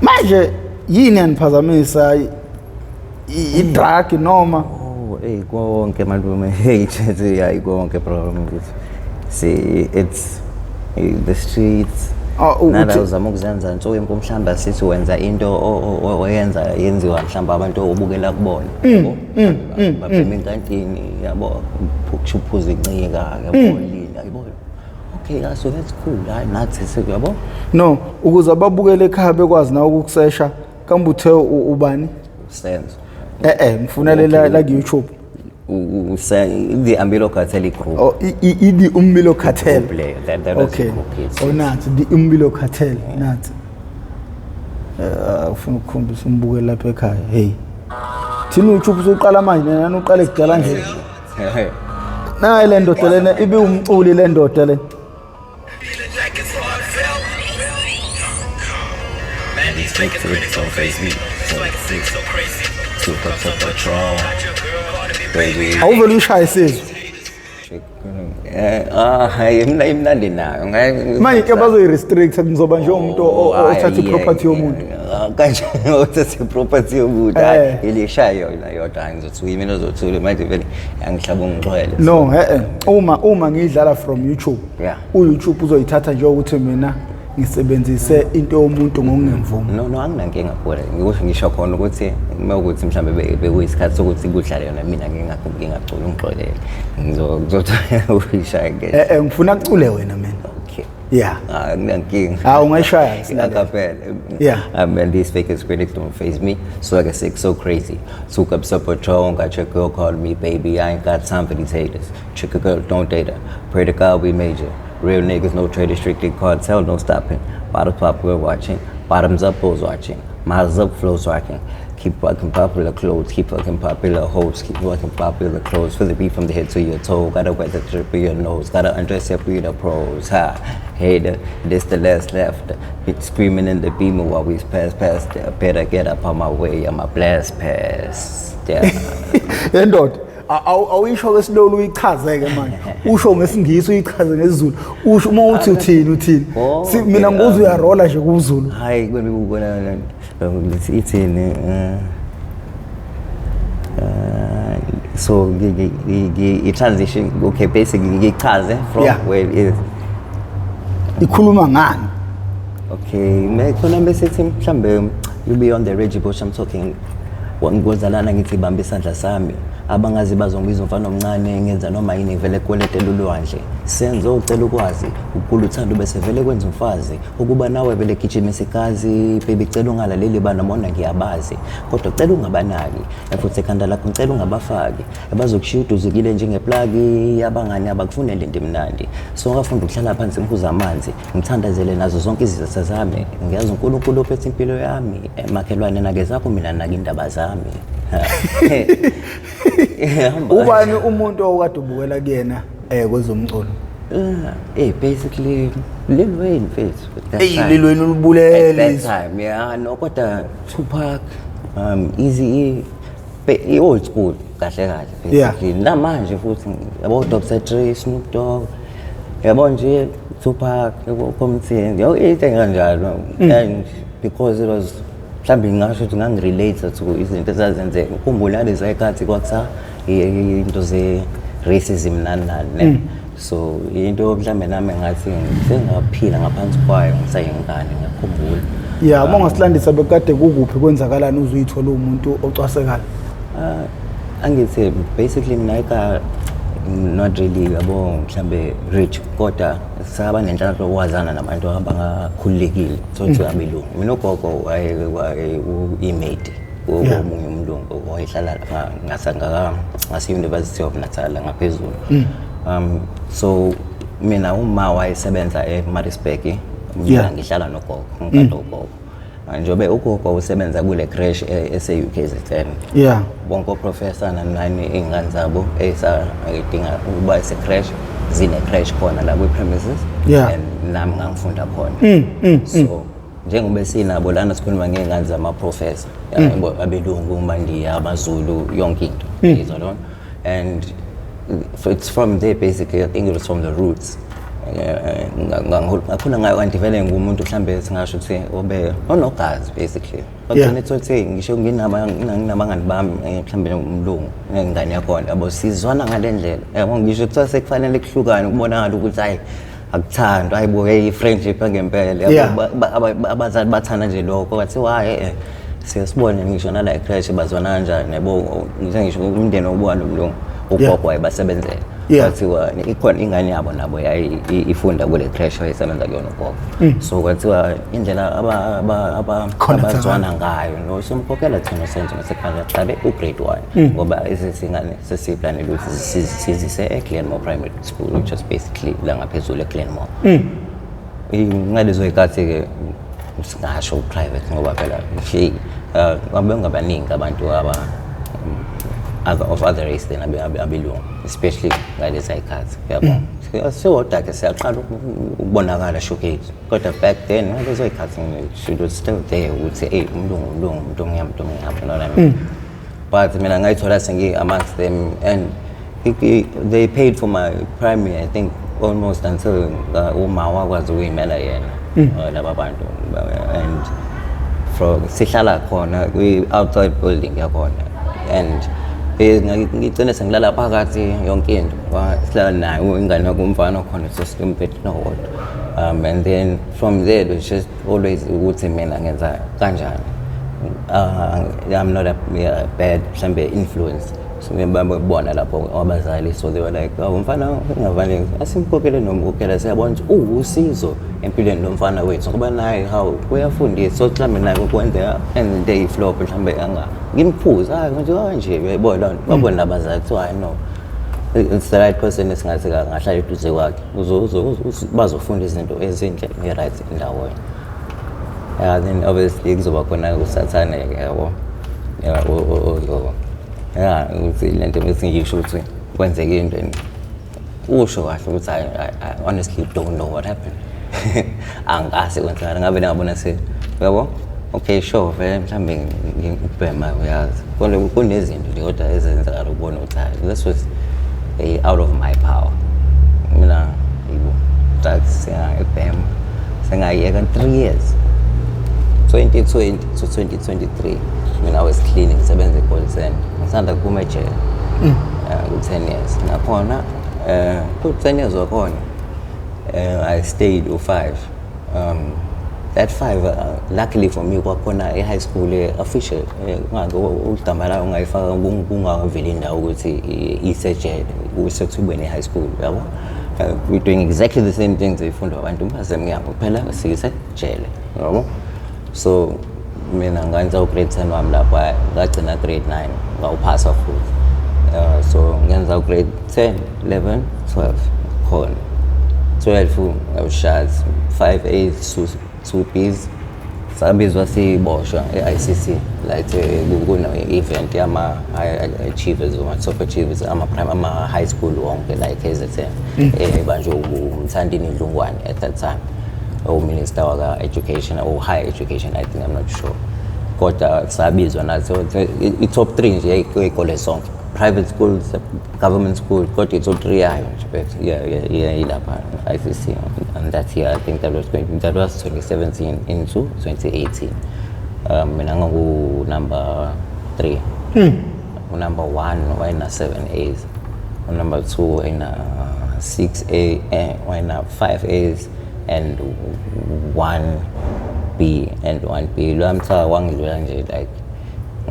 Manje yini yaniphazamisa, i-drug noma? Oh, hey, konke malume. Hey, Jesse, hayi konke bro. See, it's the streets. Ah, Nala uzama ukuzenza nsuku mhlawumbe asithi wenza into oyenza yenziwa mhlawumbe abantu obukela kubona. Yabo? Babhema inkantini, yabo, uphuza incika, yabo, lila, yabo. Okay, yeah, so that's cool. Hayi nathi yabo. No, ukuze ababukele ekhaya bekwazi nawe ukukusesha, kambe uthe ubani? Senzo. Ngifuna lela la ku YouTube. The Ambilo Cartel group. Oh, i the Umbilo Cartel. Group leyo, that was the group, yes. Oh, nathi the Umbilo Cartel, nathi. Ufuna ukukhombisa umbukeli lapha ekhaya. Hey. Thina uYouTube usuqala manje, nani uqale kudala nje. Nayi le ndoda lena ibe umculi le ndoda le. Man, these fake critics don't face me. Super super patrol. Baby. Awuvele uyishaye sizwe. Ah, hayi mina imnandi nayo. Manje ke bazoyi-restrict, ngizoba njengomuntu othatha i-property yomuntu. Kanje othatha i-property yomuntu, hayi ilishaya yona yodwa, hayi ngizothuka imina ozothula manje vele yangihlaba ungixwele. No, uma ngiyidlala from YouTube, u-YouTube uzoyithatha njengokuthi mina ngisebenzise into yomuntu ngokungemvumo. No, anginankinga phela. Ngikusho ngisho khona ukuthi uma ukuthi mhlambe bekuyisikhathi sokuthi kudlale yona, mina ngingaculi ungixolele. Ngizothola uyishaya ke. Ngifuna kucule wena mina. Okay. Yeah. Ah, anginankinga. Ah, ungayishaya silalela. Acapella. And these fakers critics don't face me. So like I said, so crazy. Took up some patrol, got your girl called me baby. I ain't got time for these haters. Trick a girl, don't date her. Pray to God we major. Real niggas, no traders, strictly cartel, no stopping. Bottoms pop, we're watching. Bottoms up, bulls watching. Miles up, flows rocking. Keep fucking popular clothes, keep fucking popular hoes, keep fucking popular clothes. Feel the beat from the head to your toe. Gotta wet the drip of your nose, gotta undress up with the pros. Ha, hater, this the last left. Bitch screaming in the beamer while we pass past. Better get up on my way, I'm a blast pass. Yeah. Le ndoda awuyisho ke silolu uyichaze-ke manje, usho ngesiNgisi uyichaze ngesiZulu, usho uma uthi uthini uthini. Oh, Mina okay, ngikuze uyarola nje kuZulu. Hayi kubona ithini, so i-transition, okay, basically ngichaze from where it is. Ikhuluma ngani? Okay, khona bese mhlambe you'll be on the Reggie Bush I'm talking. Ngozalana ngithi bamba isandla sami, abangazi bazongibiza umfana omncane, ngenza noma yini vele kweletela ulwandle. Senzo ucela ukwazi ukukhula uthando bese vele kwenza umfazi ukuba nawe vele gijima isikazi baby, cela ungalaleli banomona ngiyabazi, kodwa cela ungabanaki futhi ekhanda lakho ngicela ungabafaki, abazokushiya uduzukile njengeplaki, abangani abakufunele into emnandi. So ngafunda ukuhlala phansi ngiphuza amanzi, ngithandazele nazo zonke izitha zami, ngiyazi uNkulunkulu ophethe impilo yami, makhelwane nake zakho mina nake indaba zami. Ubani umuntu owakade ubukela kuyena kwezomculo? Basically Lil Wayne mfethu. Ey, Lil Wayne ulibulele. At that time, yeah, no, kodwa Tupac, Eazy-E, i-old school kahle kahle basically. Namanje futhi yabo Dr. Dre, Snoop Dogg, yabo nje Tupac, yabo Compton, yabo into enkanjalo. And because it was mhlawumbe ngingasho ukuthi ngangi-relate to izinto ezazenzeka. Ukhumbula lezi zikhathi kwakuthiwa into ze-racism nani nani ne. So into mhlawumbe nami ngathi sengaphila ngaphansi kwayo ngisayingane, ngiyakhumbula. Yeah, uma ungasilandisa bekade kukuphi, kwenzakalani uze uyithole umuntu ocwasekayo? Angithi basically mina eka not really yabo mhlambe rich, kodwa saba nenhlanhla yokwazana nabantu abangakhululekile, so ukuthi abelungu. Mina ugogo waye u-inmate omunye umlungu wayehlala lapha ngase-University of Natal ngaphezulu. So mina uma wayesebenza eMaritzburg, mina ngihlala nogogo, ngigada ugogo. Njengoba ugogo usebenza kule creche ese-UKZN. Bonke oprofessor nani nani iy'ngane zabo ey'dinga ukuba ese-creche zine creche khona la kwi-premises. And nami ngangifunda khona. So njengoba sinabo lana sikhuluma ngey'ngane zama-professor, yabo, abelungu, amaNdiya, amaZulu, yonke into. Yizwa lona? And it's from there basically, I think it was from the roots. Ngakhula ngayo, kanti vele ngumuntu mhlambe singasho ukuthi obe onogazi basically. Bagcina ethothi ngisho nginabangani bami, mhlambe umlungu nengane yakhona, yabo, sizwana ngale ndlela, yabo. Ngisho kuthiwa sekufanele kuhlukane, kubonakala ukuthi hayi, akuthandwa, hayi bo, hey, i-friendship yangempela, yabo. Abazali bathanda nje lokho, kwathiwa hayi, siyasibone ngisho nala e-creche bazwana kanjani, yabo. Ngisho umndeni obuka nomlungu, ugogo wayebasebenzela. Kwathiwa ikhona ingane yabo nabo yayi ifunda kule creche wayesebenza kuyona ugogo, so kwathiwa indlela Connecta. Abazwana ngayo, no, somkhokhela thina senzo masekufanele aqale u-grade 1, ngoba izingane sesiplanele ukuthi sizise e-Glenmore Primary School, which is basically la ngaphezulu e-Glenmore. Ngalezo y'khathi-ke singasho private, ngoba phela nje bengabaningi abantu aba other of other race than abelungu, especially ngalezi y'khathi, yabo. Siwodwa-ke siyaqala ukubonakala showcase, kodwa back then ngalezo y'khathi it was still there ukuthi eyi, umlungu umlungu, umuntu omnyama umuntu omnyama, you know what I mean? But mina ngayithola sengi amongst them and they paid for my primary, I think, almost until uma wakwazi ukuyimela yena, laba bantu. And from sihlala khona kwi-outside building yakhona and ngigcine sengilala phakathi yonke into. Sihlala naye ingane yakumfana khona sesimbhedeni owodwa, and then from there it was just always ukuthi mina ngenza kanjani, I'm not a bad mhlambe influence. So ngiyabona lapho abazali, so they were like, "Oh, umfana ungavane asimkhokhele nomkhokhela, siyabona ukuthi uwusizo empilweni lo mfana wethu, ngoba naye hawu uyafundisa, so mhlawumbe naye kwenzeka and into eyi-flop mhlawumbe anga ngimphuza hayi nje kanje." Uyayibona loo nto, babona nabazali kuthiwa hayi, no, it's the right person esingathi ngahlala eduze kwakhe. Bazofunda izinto ezinhle nge-right ndawonye. Yeah, then obviously kuzoba khona usathane-ke, yabo. Yeah, yeah, ukuthi le nto bese ngisho ukuthi kwenzeke into and usho kahle ukuthi I honestly don't know what happened, angazi kwenzakala ngabe ngabona se, uyabo. Okay, sure, vele mhlambe ngikubhema, uyazi. Kodwa kunezinto nje kodwa ezenzakala ubone ukuthi hayi, this was out of my power. Mina yibo drugs, yeah, ibhema sengayiyeka 3 years, 2020 to 2023. Mina I was clean, ngisebenza e-call center, ngisanda kuphuma ejele ku-10 years nakhona, ku-10 years wakhona, I stayed u-5, that five, luckily for me kwakhona i-high school, official, igama layo ungayifaka kungaveli indawo ukuthi isejele, kusethubeni i-high school, yabo. We're doing exactly the same things ey'fundwa abantu basemnyama, kuphela sisejele, yabo. So mina ngenza u-grade 10 wami lapho, hhayi, ngagcina grade 9 ngawuphasa futhi. So ngenza u-grade 10, 11, 12 khona, 12 ngawushaya 5 A's, 2 B's. Sabizwa siboshwa e-ICC, like kune-event yama-high achievers, ama-top achievers, ama-prime, ama-high school wonke la e-KZN, ebanjwe uMthandeni Dlungwane at that time, uminister waka-education or higher education, I think, I'm not sure. Kodwa sabizwa nathi i-top 3 nje ey'kole zonke, private schools, government school, kodwa i-top 3 yayo nje but yeah, ilapha ICC. And that year, I think that was 2017 into 2018, mina ngaku number 3. Number 1 wayena 7 A's, number 2 wayena 6 A, wayena 5 A's and 1 B and 1 B. Lo mtha wangidlula nje like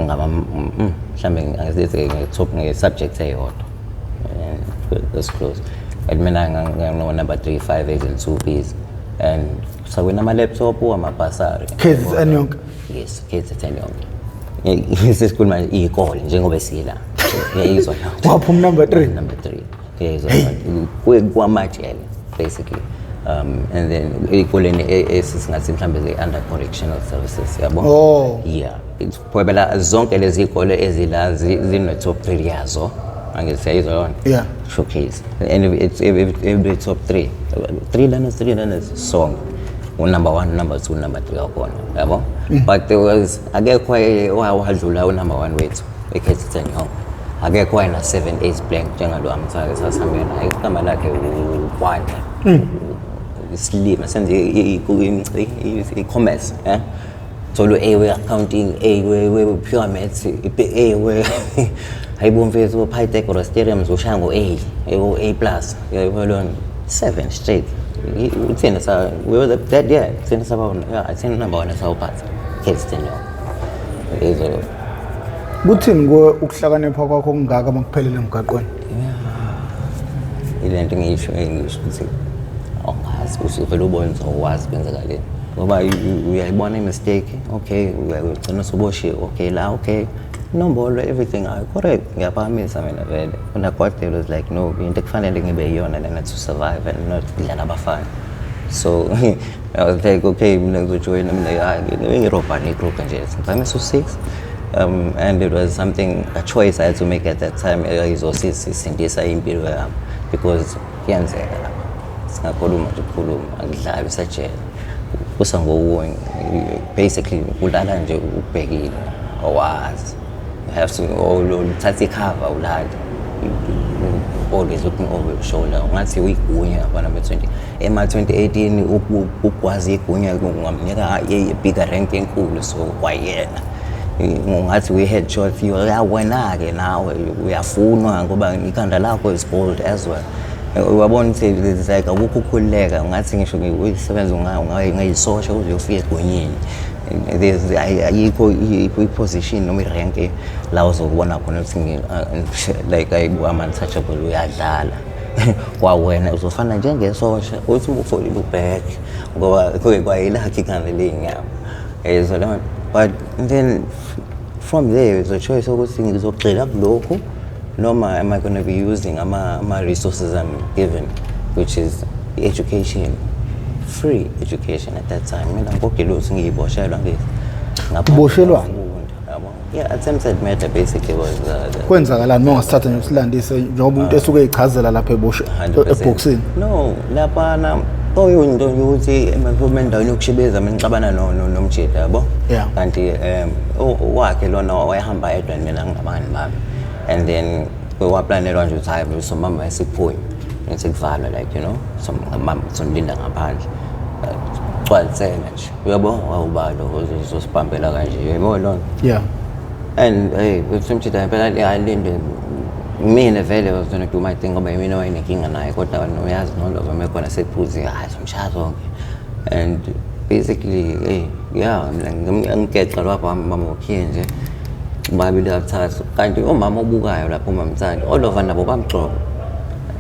ngama mhlambe angisithi nge-top nge-subject eyodwa and that's close. And mina ngino number 3, 5 A's and 2 B's, and sawina ama-laptop, amabhasari. KZN yonke? Yes, KZN yonke. Sesikhuluma iy'kole njengoba sila, ngiyayizwa leyo. Waphuma number 3? Number 3, ngiyayizwa kwamajele basically, and then ey'koleni esingathi mhlambe ze-under correctional services, yabo. Oh. Yeah. Phela zonke lezi iy'kole ezila zine-top 3 yazo, angithi siyayizwa yona? Yeah. Showcase and it's every top three, three learners, three learners sonke, number one, number two, number three wakhona, yabo. But there was akekho owadlula u-number one wethu e-KZN yonke, akekho wayena 7 A's blank njengalo amthake sasihambe naye, igama lakhe uKwanda. Isilima senze i-commerce, eh, thola u-A we-accounting, A we-pure maths, A we, hayibo mfethu, Pythagoras theorems ushaya ngo-A, A plus, yayibona, seven straight. Uthina sa we were that, yeah, thina saba, yeah, thina number one sawuphatha KZN yonke. Yizo. Kuthini kuwe ukuhlakanipha kwakho kungaka uma kuphelele emgaqweni? Ile nto engisho ukuthi awungazi, usuvele ubone ukuthi awukwazi kwenzakaleni, ngoba uyayibona i-mistake, okay, uyagcina usuboshiwe, okay, la, okay, inombolo, everything ayi correct, ngiyaphakamisa mina vele. When I got there, it was like, no, into ekufanele ngibe yiyona lena to survive and not kudlala abafana. So I was like, okay, mina ngizojoyina mina, hayi, ngirobha ne-group nje, ngiphakamisa u-six. And it was something, a choice I had to make at that time, izosisindisa impilo yami, because kuyenzeka lapha, singakhuluma nje ukukhuluma, akudlali, usejele kusangokunye, basically ulala nje ubhekile, awazi, you have to uthathe ikhava, ulale always looking over your shoulder, ungathi uyigunya yabona. Ema-20 ema-2018 ukwazi igunya ungamnika i-bigger rank enkulu, so kwayena ungathi uyi-headshot uyawena-ke, nawe uyafunwa ngoba ikhanda lakho is gold as well. Uyabona ukuthi it's like akukho ukukhululeka, ungathi ngisho uyisebenza ungayisosha uze uyofika egunyeni. There's ayikho i-position noma i-rank la uzokubona khona ukuthi like ayibo, I'm untouchable. Uyadlala kwawena, uzofana njengesosha uthi ufolile ubheke ngoba kwayilakho ikhanda ley'nyama. So leyo, but then from there it's a choice ukuthi ngizogxila kulokhu noma am I going to be using ama resources I'm given, which is education, free education at that time. Mina ngigogela ukuthi ngiyiboshelwa ngithi. Uboshelwani? Yabo, yeah, attempted murder basically was the Kwenzakalani uma ungasithatha nje usilandise, njengoba umuntu esuke eyichazela lapha eboshe 100%. Ebhokisini? No, laphana oyinto yokuthi endaweni yokushibeza mina ngixabana nomjida, yabo. Kanti wakhe lona wayehamba yedwa, mina ngingabangani bami, and then kwaplanelwa nje ukuthi hayi, somama esiphunywa sekuvalwa, like so mama somlinda ngaphandle, gcwalisela nje, uyabo, wawubalo uzosibambela kanje, uyabo lona. And hey, uthi umjida phela alinde mina, vele was gonna do my thing ngoba yimina owayenenkinga naye, kodwa uyazi nolova mekhona sephuzi, hayi, somshaya zonke. And basically, hey, yeah, mina ngigeqa lapho, mama ukhiye nje babili bathathu, kanti umama obukayo lapho, umamthandi olova nabo bamgxoba,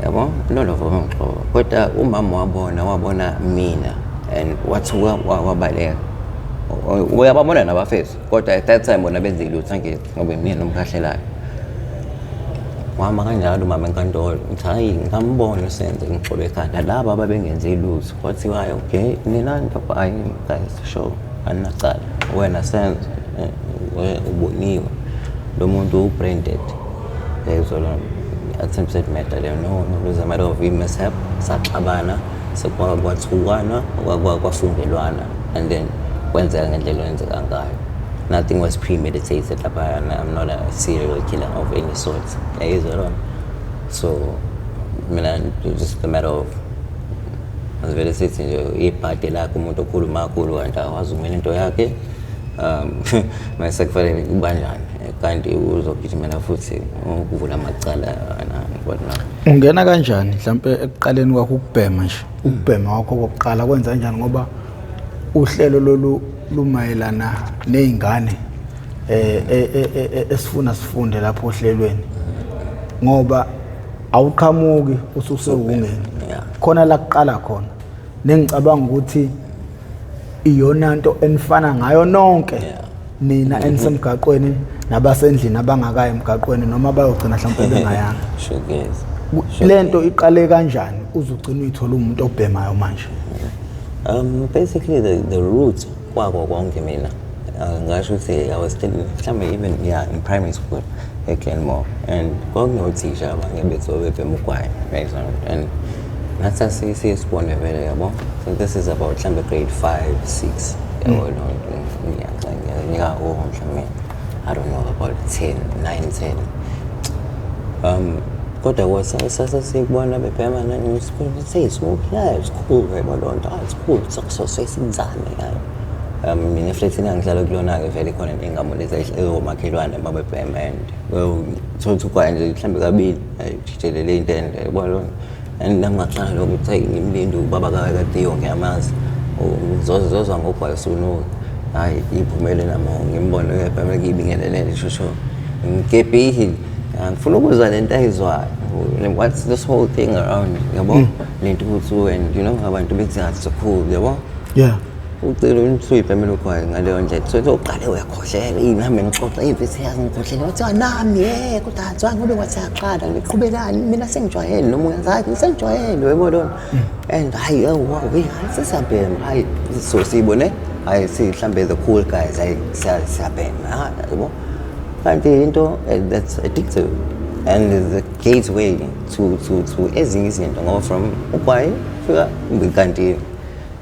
yabo, nolova bamgxoba, kodwa umama wabona mina and wathuka, wabaleka. Uyababona nabafethu, kodwa at that time bona benzile lutho, angithi ngoba mina nomkhahlelayo. Wahamba kanjalo umama enkantolo, ngithi hayi, ngambona uSenzo ngigxobe ekhanda laba ababengenzi lutho. Kwathiwa hayi, okay, nina nto, hayi guys, sure, aninacala, wena Senzo, uboniwe lo muntu u-brain dead, yayizwa lona attempted murder leyo. No, no, it was a matter of mishap, saxabana, kwathukwana, kwafungelwana and then kwenzeka ngendlela okwenzeka ngayo. Nothing was premeditated lapha. I'm not a serial killer of any sort, yayizwa lona. So mina just a matter of asivele sithi nje ibhadi lakhe umuntu okhuluma kakhulu kanti akwazi ukumela into yakhe, mase kufanele kubanjani, kanti uzogijimela futhi ukuvula amacala what not. Ungena kanjani mhlampe ekuqaleni kwakho ukubhema nje, ukubhema kwakho kokuqala kwenza kanjani, ngoba uhlelo lolu lumayelana nezingane esifuna sifunde lapho ohlelweni, ngoba awuqhamuki ususewungeni? Khona la kuqala khona nengicabanga ukuthi iyona nto enifana ngayo nonke nina enisemgaqweni nabasendlini abangakayi emgaqweni noma bayogcina mhlawumbe bengayanga. Sure guys. Lento iqale kanjani uzugcina uyithola umuntu obhemayo manje? Basically the root kwako konke mina, ngasho ukuthi I was still mhlawumbe even, yeah, in primary school eGlenmore, and kwakunothisha abanye bethu bebhema ugwayi, right? And ngathi siyesibone vele, yabo, so this is about mhlawumbe grade 5 6, yabo, no, nginika mhlawumbe, I don't know, about 10 9 10. Kodwa kwasasasibona bebhema nani, say smoke, yeah, it's cool, yabo loo nto. Ah, it's cool, so sesizame yayo. Mina efletini angihlala kulona-ke vele khona ney'ngamo lezi ezomakhelwane babebhema, and well, thola ukuthi ugwaye nje mhlawumbe kabili ayijijelele into ende, yabo loo nto. And nami ngaqala lokho ukuthi hayi, ngimlinde ubaba kaTheo, ngiyamazi, zozwa ngogwayi usunuka, hhayi, iphumele nami ngimbone uyabhema, ngiyibingelelele shosho ngigebhihile, ngifuna ukuzwa lento ayizwayo, what's this whole thing around, yabo, lento ukuthi, and you know, abantu bethi it's so cool, yabo. Ucela usuyibhemela ugwayi ngaleyo ndlela, so uqale uyakhohlela, nami ngixoxa iy'mfisi yazi ngikhohlela, kuthiwa nami ye kodwa athiwa ngobe kwathi yaqala ngiqhubekani, mina sengijwayele noma uyazi, hayi, sengijwayele, yebo lona, and hayi, oh wow, hey, hayi, sesiyabhema, hayi, so siyibone, hayi, si mhlambe the cool guys, hayi, siyabhema, ha, yabo, kanti into that's addictive and is a gateway to ezinye izinto, ngoba from ugwayi fika inkantini,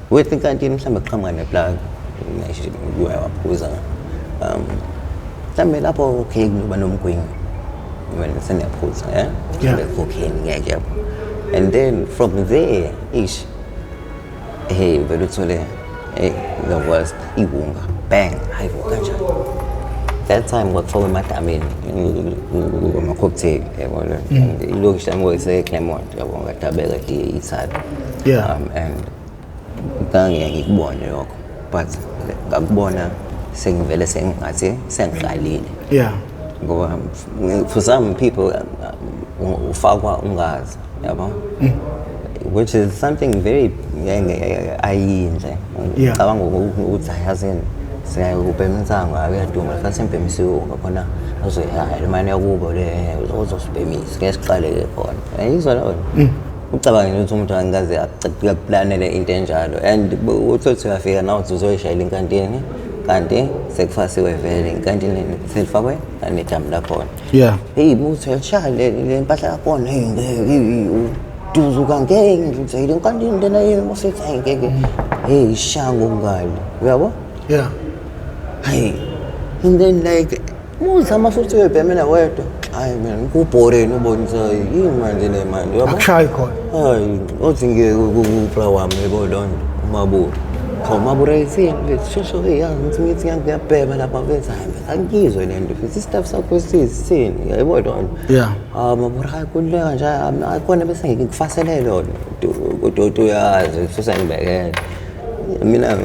with inkantini mhlawumbe kuqhamuka ne-plug, uyawaphuza, mhlawumbe lapho, okay, kunoba nomgwinyo wena seniyaphuza, yeah. Mhlawumbe cocaine ngeke, yabo, and then from there, ish, hey, vele uthole, hey, the worst, iwunga, bang, hayi bo, kanjani that time kwakufakwa emadamini ama-cocktail, yabo. And ilokishi lami kwakuse-Claremont, yabo, ngadabeka de-Italy. And ngangeke ngikubone lokho, but ngakubona sengivele sengingathi sengiqalile, ngoba for some people ufakwa ungazi, yabo, which is something very ayinhle. Ngicabanga ukuthi ayazini, siyakubhema insango, akuyaduma fanele sembhemisa iwunga khona azoyihaya imali yakubo le uzosibhemisa, ngeke siqale-ke khona, yizwa leyo. Ucabange nje ukuthi umuntu angikaze akuplanele into enjalo, and uthi uyafika nawe uthi uzoyishayela inkantini, kanti sekufasiwe vele inkantini, selifakwe nedamu lakhona. Hey, muthi uyalishaya le mpahla yakhona, hey, ngeke duzuka, ngeke ngijayele inkantini lena yini mosithi, hayi, ngeke, hey, ishaya ngokungale, uyabo. Hayi, and then like muzama futhi uyobhemela wedwa, hayi mina kubhoreni, ubone ukuthi hayi, yini manje le manje, uyabo. Akushayi khona. Hayi, othi ngike kupra wami, yebo, lona umabura cha, umabura ithini mfethu, shosho, hey, yazi ngithi ngiyabhema lapha mfethu, hayi mfethu, angiyizwe le nto mfethu, i-stuff sakho sithini, yebo lona. Ah, mabura, hayi, khululeka nje, hayi, khona bese ngikufaselele lona kodwa uyazi usengibekele mina,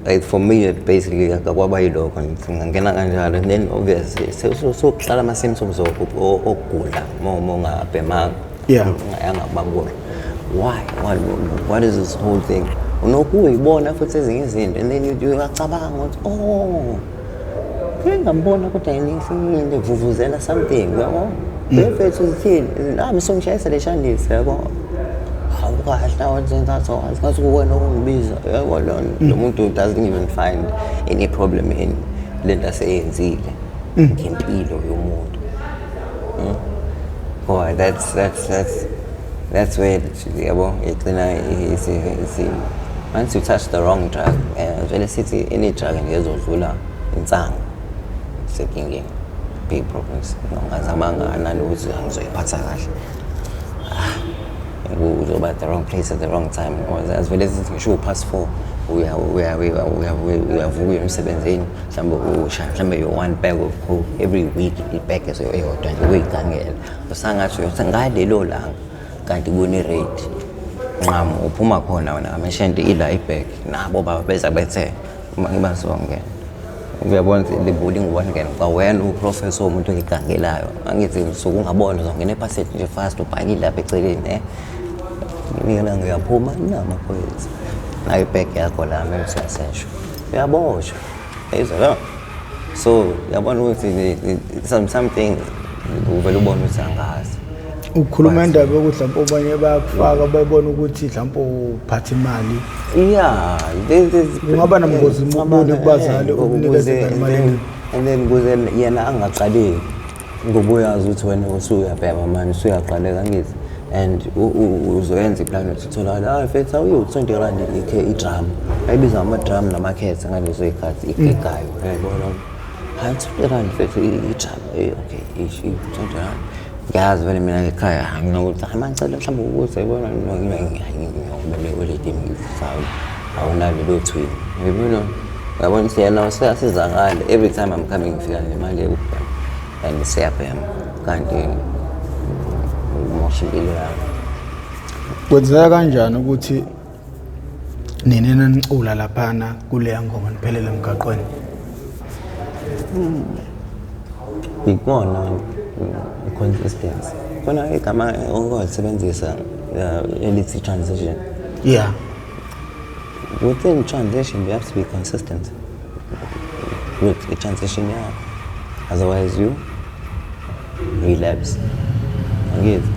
like for me it basically kwaba yilokho, ngithi ngangena kanjalo, and then obviously sokuqala ama-symptoms okugula uma ungabhemanga. Yangababona why, what is this whole thing, unokuyibona futhi ezinye izinto, and then uyacabanga ukuthi, oh, ngike ngambona kodwa yini vuvuzela something, yabo, mfethu zithini nami songishayisa le shandisi, yabo, hawu, kahle, awenze ngathi kuwena okungibiza, yabo, lo muntu doesn't even find any problem in lento aseyenzile ngempilo yomuntu. Boy, that's where yabo igcina isi once you touch the wrong drug, vele sithi any drug ngezodlula insangu, senkingeni, big problems. Ungazamanga kanani ukuthi ngizoyiphatha kahle, uzoba at the wrong place at the wrong time. As vele sithi ngisho past 4 uya uya uya uya uyavuka uya emsebenzini, mhlawumbe ushaya mhlawumbe your one bag of coke every week, ibag eyodwa nje uyigangela, usangathi uyothi ngalelo langa kanti kune-rate nqamu, uphuma khona wena ameshenti ila ibag, nabo baba beza bethe uma ngibazongena, uyabona ukuthi le bullying ubona cha, wena uprofessor, umuntu oyigangelayo, angithi usuke ungabona uzongena ephaseti nje fast, ubhakile lapha eceleni, mina ngiyaphuma namaphoyisa nayo ibag yakho la, mase uyaseshwa, uyaboshwa, yizwa lo. So uyabona ukuthi some things uvele ubone ukuthi angazi. Ukhuluma indaba yokuthi mhlawumbe abanye bayakufaka bebona ukuthi mhlawumbe uphatha imali. Yeah, Kungaba namngozi muni kubazali ukunikeza ingane imali eningi? And then kuze yena angaqaleki, ngoba uyazi ukuthi wena usuyabhema manje, usuyaqaleka, angithi, and uzoyenza iplan ukuthi utholakale, hayi mfethu, awuyi R20 ikhe idrum, ayibiza ngama-drum namakhetha ngalezo y'khathi igegayo, uyayibona, hayi, R20 mfethu i-drum, okay, i-R20. Ngiyazi vele mina ekhaya nginokuthi hayi mangicela mhlawumbe ukuthi yabona ngiyobele ngisawu awunalo lelo thwini yabona yabona ukuthi yena useyasizakala. Every time I'm coming, ngifika nemali yokubhema and siyabhema, kanti umosha impilo yami. Kwenzeka kanjani ukuthi nina nanicula laphana kuleya ngoma niphelele emgaqweni? Ikona consistency khona, igama ongalisebenzisa elithi transition. Within transition you have to be consistent with the transition yakho, otherwise you relapse. Angithi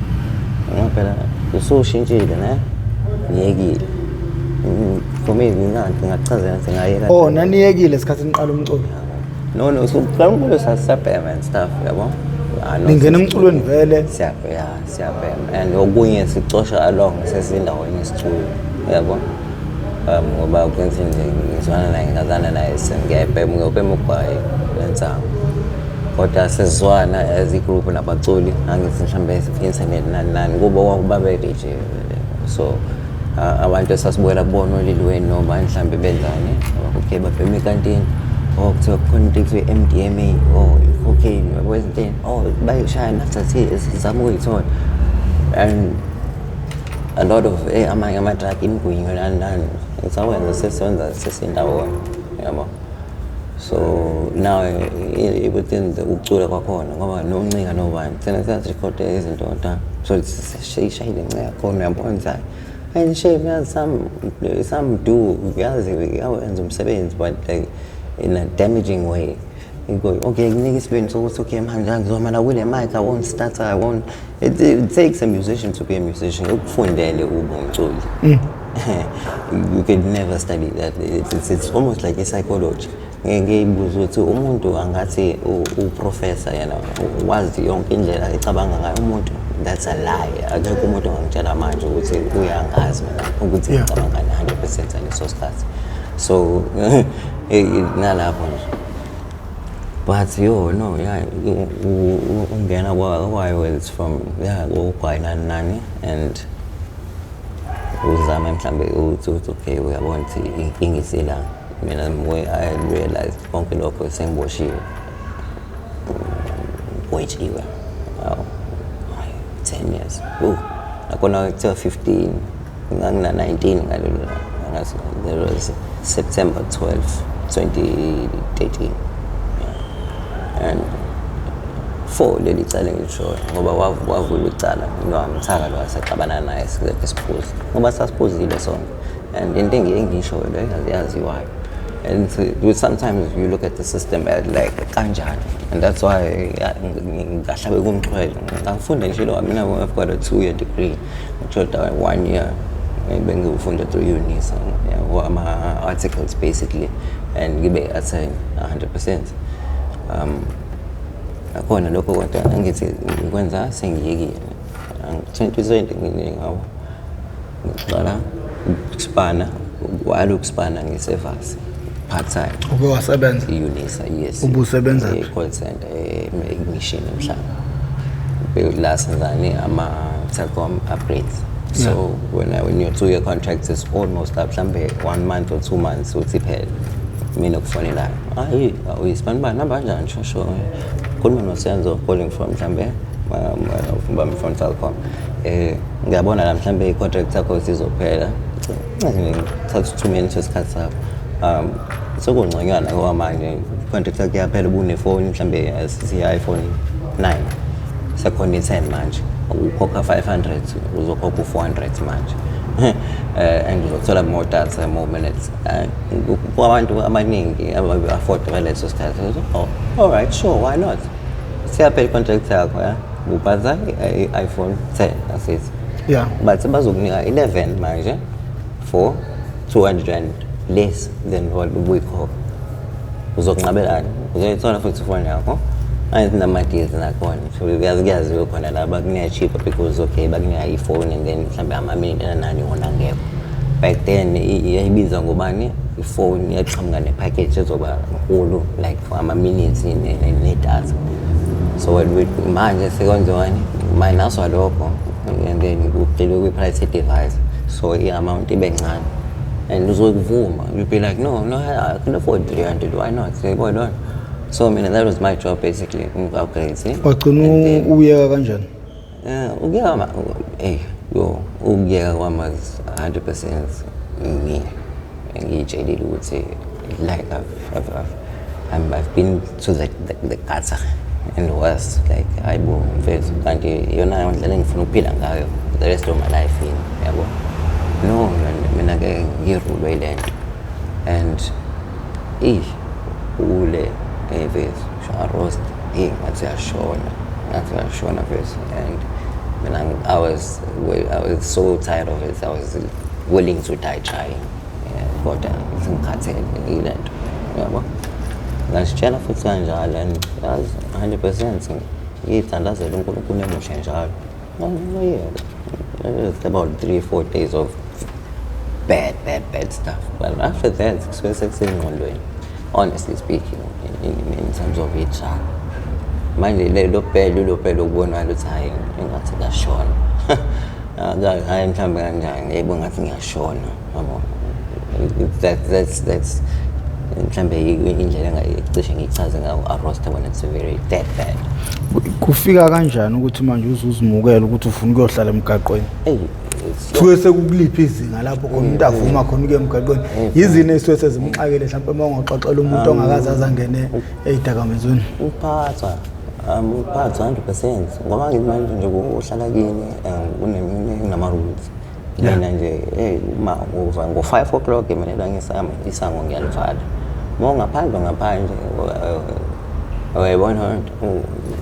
ngoba phela usushintshile ne ngiyekile. For me ngingachazela ukuthi ngayeka. Oh, naniyekile isikhathi niqala umculo? No, so umculo sasabhema and stuff, yabo. Ah, no, Ningena emculweni vele? Siyabhema, siyabhema and okunye sicosha along sesindaweni esiculo, yabo, ngoba kwenze nje ngizwana naye, ngazana naye, ngiyayibhema, ngiyobhema ugwayi wensangu, kodwa sesizwana as i-group nabaculi, angithi mhlawumbe internet nani nani kubo babe-DJ vele. So abantu esasibukela kubona oLil Wayne nobani mhlawumbe benzani, okay, babhema ekantini, oh, kuthiwa kukhona into ekuthiwa i-MDMA, oh, i-cocaine, yabo, izinto, oh, bayishaya nathi athi sizama ukuyithola and a lot of amanye ama-drug, imigwinyo, nani nani, sawenza sesenza sesindawonye, yabo. So now within the ukucula kwakhona, ngoba noncika nobani thina siyazirikhoda izinto ta, so sishayile ncika khona, uyabona ukuthi hayi, and shame, yazi, some do, yazi, yawenza umsebenzi, but like in a damaging way. Okay, kunika isibindi sokuthi okay, manje ngizoma kule mic, I won't stutter, I won't. It takes a musician to be a musician. Ukufundele ube umculi, you can never study that. It's almost like a psychology. Ngeke ngiyibuze ukuthi umuntu angathi uprofessor yena wazi yonke indlela ecabanga ngayo umuntu. That's a lie. Akekho umuntu ongangitshela manje ukuthi uyangazi mina ukuthi ngicabanga 100% ngaleso sikhathi. So nalapho nje, but yo, no, yeah, ungena kwayo, it's from, yeah, ugwayi nani nani and uzame mhlambe ukuthi okay, uyabona ukuthi inkinga isila. Mina way I realized konke lokho sengiboshiwe, gwetshiwe. Awu, hayi, 10 years. Nakhona kuthiwa 15, ngangina 19 ngalelo langa. Ngathi there was September 12 2013, yeah. And for leli cala engilishoyo, ngoba wavula icala nowamthaka lo asexabana naye sikade siphuza, ngoba sasiphuzile sonke, and into engiyishoyo lo yaziwayo. And sometimes you look at the system at like kanjani, and that's why ngahlabe kumxhwele ngafunda nje lo. Mina, I've got a 2-year degree, ngishoda one year, bengiwufunda through UNISA, yabo, ama-articles basically, and ngibe attain 100%. Akhona lokho, kodwa angithi ngikwenza sengiyekile. 2020 ngabo ngiqala ukusipana, while ukusipana ngisevasi part time. Uke wasebenza? I-UNISA, yes. Ubusebenza phi? E-call center e-mission emhlaba la senzani ama-Telkom upgrades. So when your 2-year contract is almost up, mhlambe one month or 2 months uthi phela, mina kufonelayo, hayi, uyisibani bani, hamba kanjani, sho khuluma noSenzo, calling from mhlambe from Telkom, ngiyabona la mhlambe i-contract yakho isizophela, thatha 2 minutes wesikhathi sakho, sekungconywana ngoba manje i-contract yakho iyaphela, ubunefoni mhlambe sithi i-iPhone 9, sekhona i-10 manje, ukhokha 500, uzokhokha u-400 manje, and uzothola more data, more minutes. Kwabantu abaningi aba-afford ngaleso sikhathi, oh, all right, sure, why not? Siyaphela i-contract yakho, ya uphatha i-iPhone 10 asithi, but bazokunika 11 manje for 200 rand less than what ubuyikhokha. Uzokunqabelana, uzoyithola futhi ifoni yakho, angithi nama-deals nakhona, so kuyaziwe khona la bakunika cheaper because okay, bakunika ifoni and then mhlawumbe ama-minute anani wona angekho. Back then yayibiza ngobani ifoni, yaqhamuka ne-package ezoba nkulu like for ama-minutes nedatha. So what we manje sekwenziwani, minuswa lokho and then kugxilwe kwi-price ye-device, so i-amount ibe ncane and uzokuvuma. You'll be like, No, no, I can afford 300, why not?" Yayibona loo nto. So mina, that was my job basically, ngi-upgrade. Wagcina uyeka kanjani? Ukuyeka yo, ukuyeka kwami was 100% me. Ngiyitshelile ukuthi like I've been to the gutter and worse, like, hayibo mfethu, kanti iyona ndlela engifuna ukuphila ngayo the rest of my life yini, yabo? No man, mina ke ngirulwe ile nto and eh ule mfethu roast, hey, ngathi uyashona, ngathi uyashona mfethu. And mina I was so tired of it. I was willing to die trying, yeah, kodwa ngikhathele ile nto, yabo. Ngasitshela futhi kanjalo and yazi 100% ngiyithandazela uNkulunkulu emuhle njalo. Ngiyeka. It's about 3-4 days of bad, bad, bad stuff, but after that kusuke sekusengqondweni, honestly speaking, in terms of i-drug. Manje lo bhele lo bhele ukubonakala ukuthi hhayi, engathi ngiyashona, hhayi mhlawumbe kanjani, yebo, ngathi ngiyashona, yabo. That's mhlawumbe indlela engacishe ngiyichaze ngayo arosta when it's very that bad. Kufika kanjani ukuthi manje uze uzimukele ukuthi ufuna ukuyohlala emgaqweni? Hey, it's Kusuke sekukuliphi izinga lapho khona umuntu avuma khona ukuya emgaqweni? Yizini ey'suke sezimxakile mhlawumpe uma ungaxoxela umuntu ongakaze aze angene ey'dakamizweni? Ukuphathwa, ukuphathwa 100%, ngoba ngithi manje nje uhlala kini, kunama-rules. Mina nje, hey, uma uva ngo-5 o'clock mina la ngisama isango ngiyalivala. Uma ungaphandle, ngaphandle, uyayibona loo nto.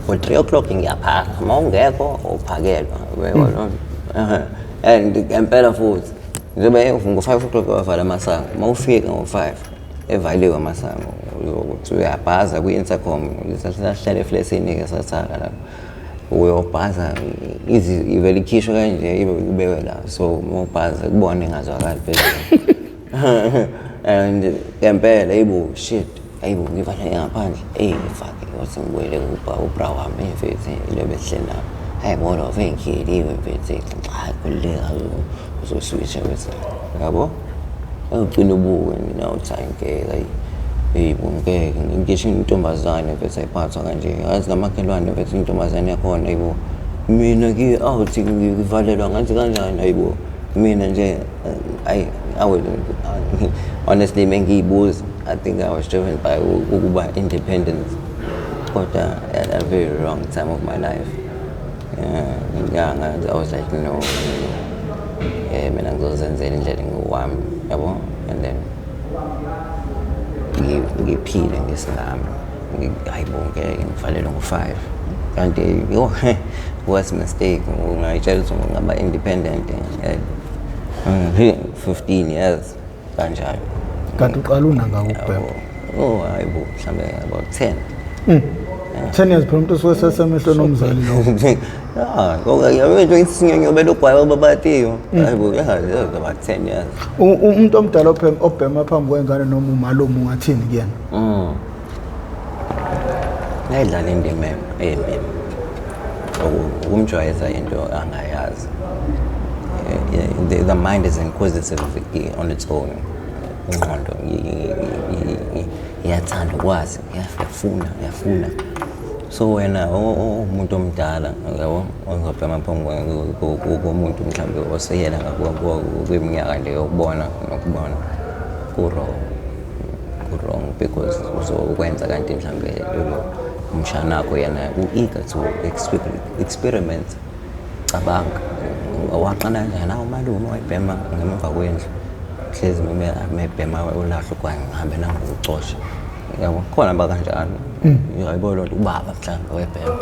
Ngo-3 o'clock ngiyaphaka, uma ungekho uphakelwa, uyayibona loo nto. And ngempela futhi njengoba ngo-5 o'clock wavala amasango, uma ufika ngo-5 evaliwe amasango, uzokuthi uyabhaza kwi-intercom. Sahlala eflesini-ke, sathaka lapho, uyobhaza izi ivele ikhishwe kanje, ibe ibekwe la, so uma ubhaza kubona ingazwakali phezulu. And ngempela, ayibo, shit, ayibo, ngivalele ngaphandle. Eyi fuck, wathi ngibuyele ubra wami mfethu, ile besihleli nabo. Hayi bona, vengihiliwe mfethu. Hayi, khululeka, uzoswitcha bese, yabo, ugcina ubuke mina uthi hayi ngeke, hayi. Hey, ngeke ngisho intombazane mfethu ayiphathwa kanje, yazi namakhelwane mfethu, intombazane yakhona, ayibo, mina ngi-out ngivalelwa ngathi kanjani, ayibo, mina nje I would honestly mengiyibuza, I think I was driven by ukuba independent, kodwa at a very wrong time of my life. Yeah, I was like, no, mina ngizozenzela indlela ngowami, yabo, and then ngiphile ngesingami. Hayi bo, ngeke ngivalelwe ngo-5, kanti yo, worst mistake, ungayitshela ukuthi ungaba independent at 15 years kanjalo. Kanti uqala unangaka ukubhema? Oh, hayi bo, mhlambe about 10. 10 years phela, umuntu osuke sesemehlweni omzali lo. Yeah, ngoba sinyonyobela ugwayi babatiyo. Hayi bo, yeah, that was about 10 years. Umuntu omdala obhema phambi kwengane noma umalume, ungathini kuyena? Ngayidlala indima embi ukumjwayeza into angayazi. The mind is inquisitive on its own. Ingqondo iyathanda ukwazi, iyafuna, iyafuna. So wena umuntu omdala, yabo, ozobhema phambi komuntu mhlawumbe oseyela kwiminyaka nje yokubona nokubona, ku-wrong, ku-wrong, because uzokwenza kanti mhlawumbe lolo umshanakho yena u-eager to experiment. Cabanga waqala kanjani? Awu, umalume wayebhema ngemuva kwendlu, hlezi mebhema ulahla ugwayi, ngihambe nami ngikucosha, yabo, khona bakanjalo, yayibona loo nto. Ubaba mhlawumbe wayebhema,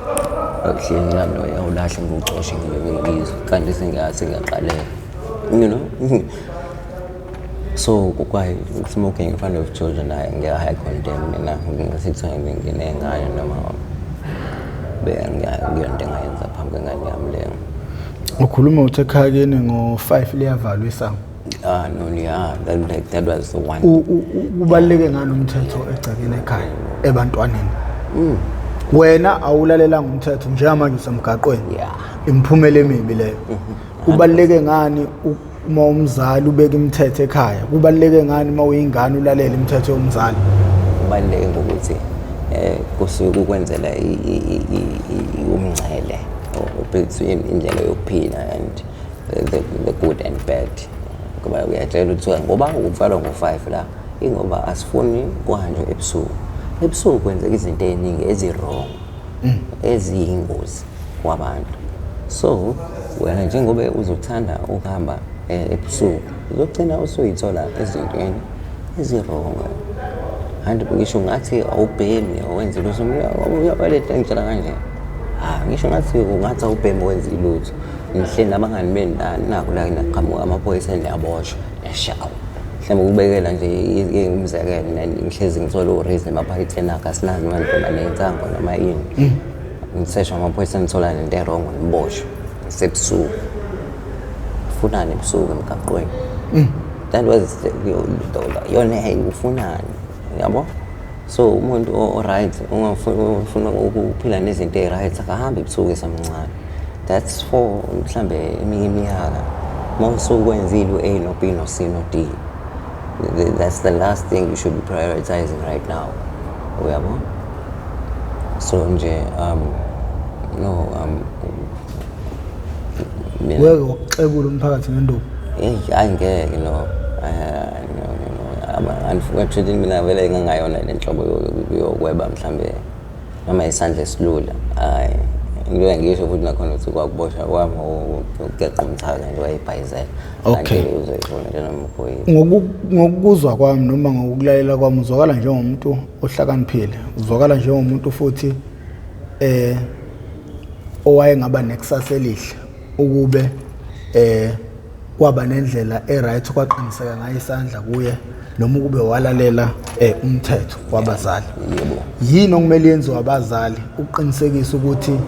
hlezi nami awulahle ngiwucoshe, ngizwe kanti sengiyaqaleka. So kwaye smoking in front of children, I ngiyayi-condemn mina. Ngingasithiwa nginengane noma ngiyonto engayenza phambi kwengane yami leyo. Ukhuluma uthi ekhaya kini ngo-5 liyavalwa isango. Ah no, yeah, that, like, that was the one. Kubaluleke ngani umthetho egcekeni ekhaya ebantwaneni? Wena awulalelanga umthetho, njengamanje usemgaqweni. Imiphumela emibi leyo. Kubaluleke ngani uma umzali ubeka imithetho ekhaya? Kubaluleke ngani uma uyingane ulalele imithetho yomzali? Kubaluleke ngokuthi kusuke kukwenzela umngcele between indlela yokuphila and the good and bad, ngoba uyatshela ukuthi ngoba ukuvalwa ngo-5 la, ingoba asifuni kuhanjwe ebusuku. Ebusuku kwenzeka izinto ey'ningi ezi-wrong, eziyingozi kwabantu. So wena njengoba uzothanda ukuhamba ebusuku, uzogcina usuyithola ezintweni ezi-wrong. Kanti ngisho ngathi awubhemi, awenzi lutho, uyabale ngitshela kanje. Ah, ngisho ngathi ungathi awubhemi, wenzi lutho, nihleli nabangani benu la, naku la naqhamuka amaphoyisa, niyaboshwa, niyashawa. Mhlawumbe ukubekela nje umzekelo, ngihlezi ngithola u-reason emaphaketheni akho, asinazi noma nibhema nensango noma ini, niseshwa amaphoyisa, nithola nento e-wrong, niboshwe sebusuku. Ufunani ebusuku emgaqweni? That was yona, hey, ufunani, yabo? So umuntu o-right ufuna ukuphila nezinto ey'right, akahambi ebusuku esamncane. That's for mhlambe eminye iminyaka, uma usukwenzile u-A no-B no-C no-D, that's the last thing you should be prioritizing right now, uyabo? So nje no mina Weke wakuxebula umphakathi ngenduku? Hey, hayi, ngeke, no. No. Unfortunately mina vele ngingayona le nhlobo yokweba mhlambe noma isandla esilula. Hayi. Ngike ngisho futhi nakhona ukuthi kwakuboshwa kwami ukugeqa umthaka nje, wayibhayizela. Kanti uzoyifuna nje noma uphoyisa. Ngokuzwa kwami noma ngokulalela kwami, uzwakala njengomuntu ohlakaniphile, uzwakala njengomuntu futhi owayengaba nekusasa elihle ukube kwaba nendlela e-right, kwaqiniseka ngayo isandla kuye, noma ukube walalela umthetho wabazali. Yebo. Yini okumele yenziwe abazali ukuqinisekisa ukuthi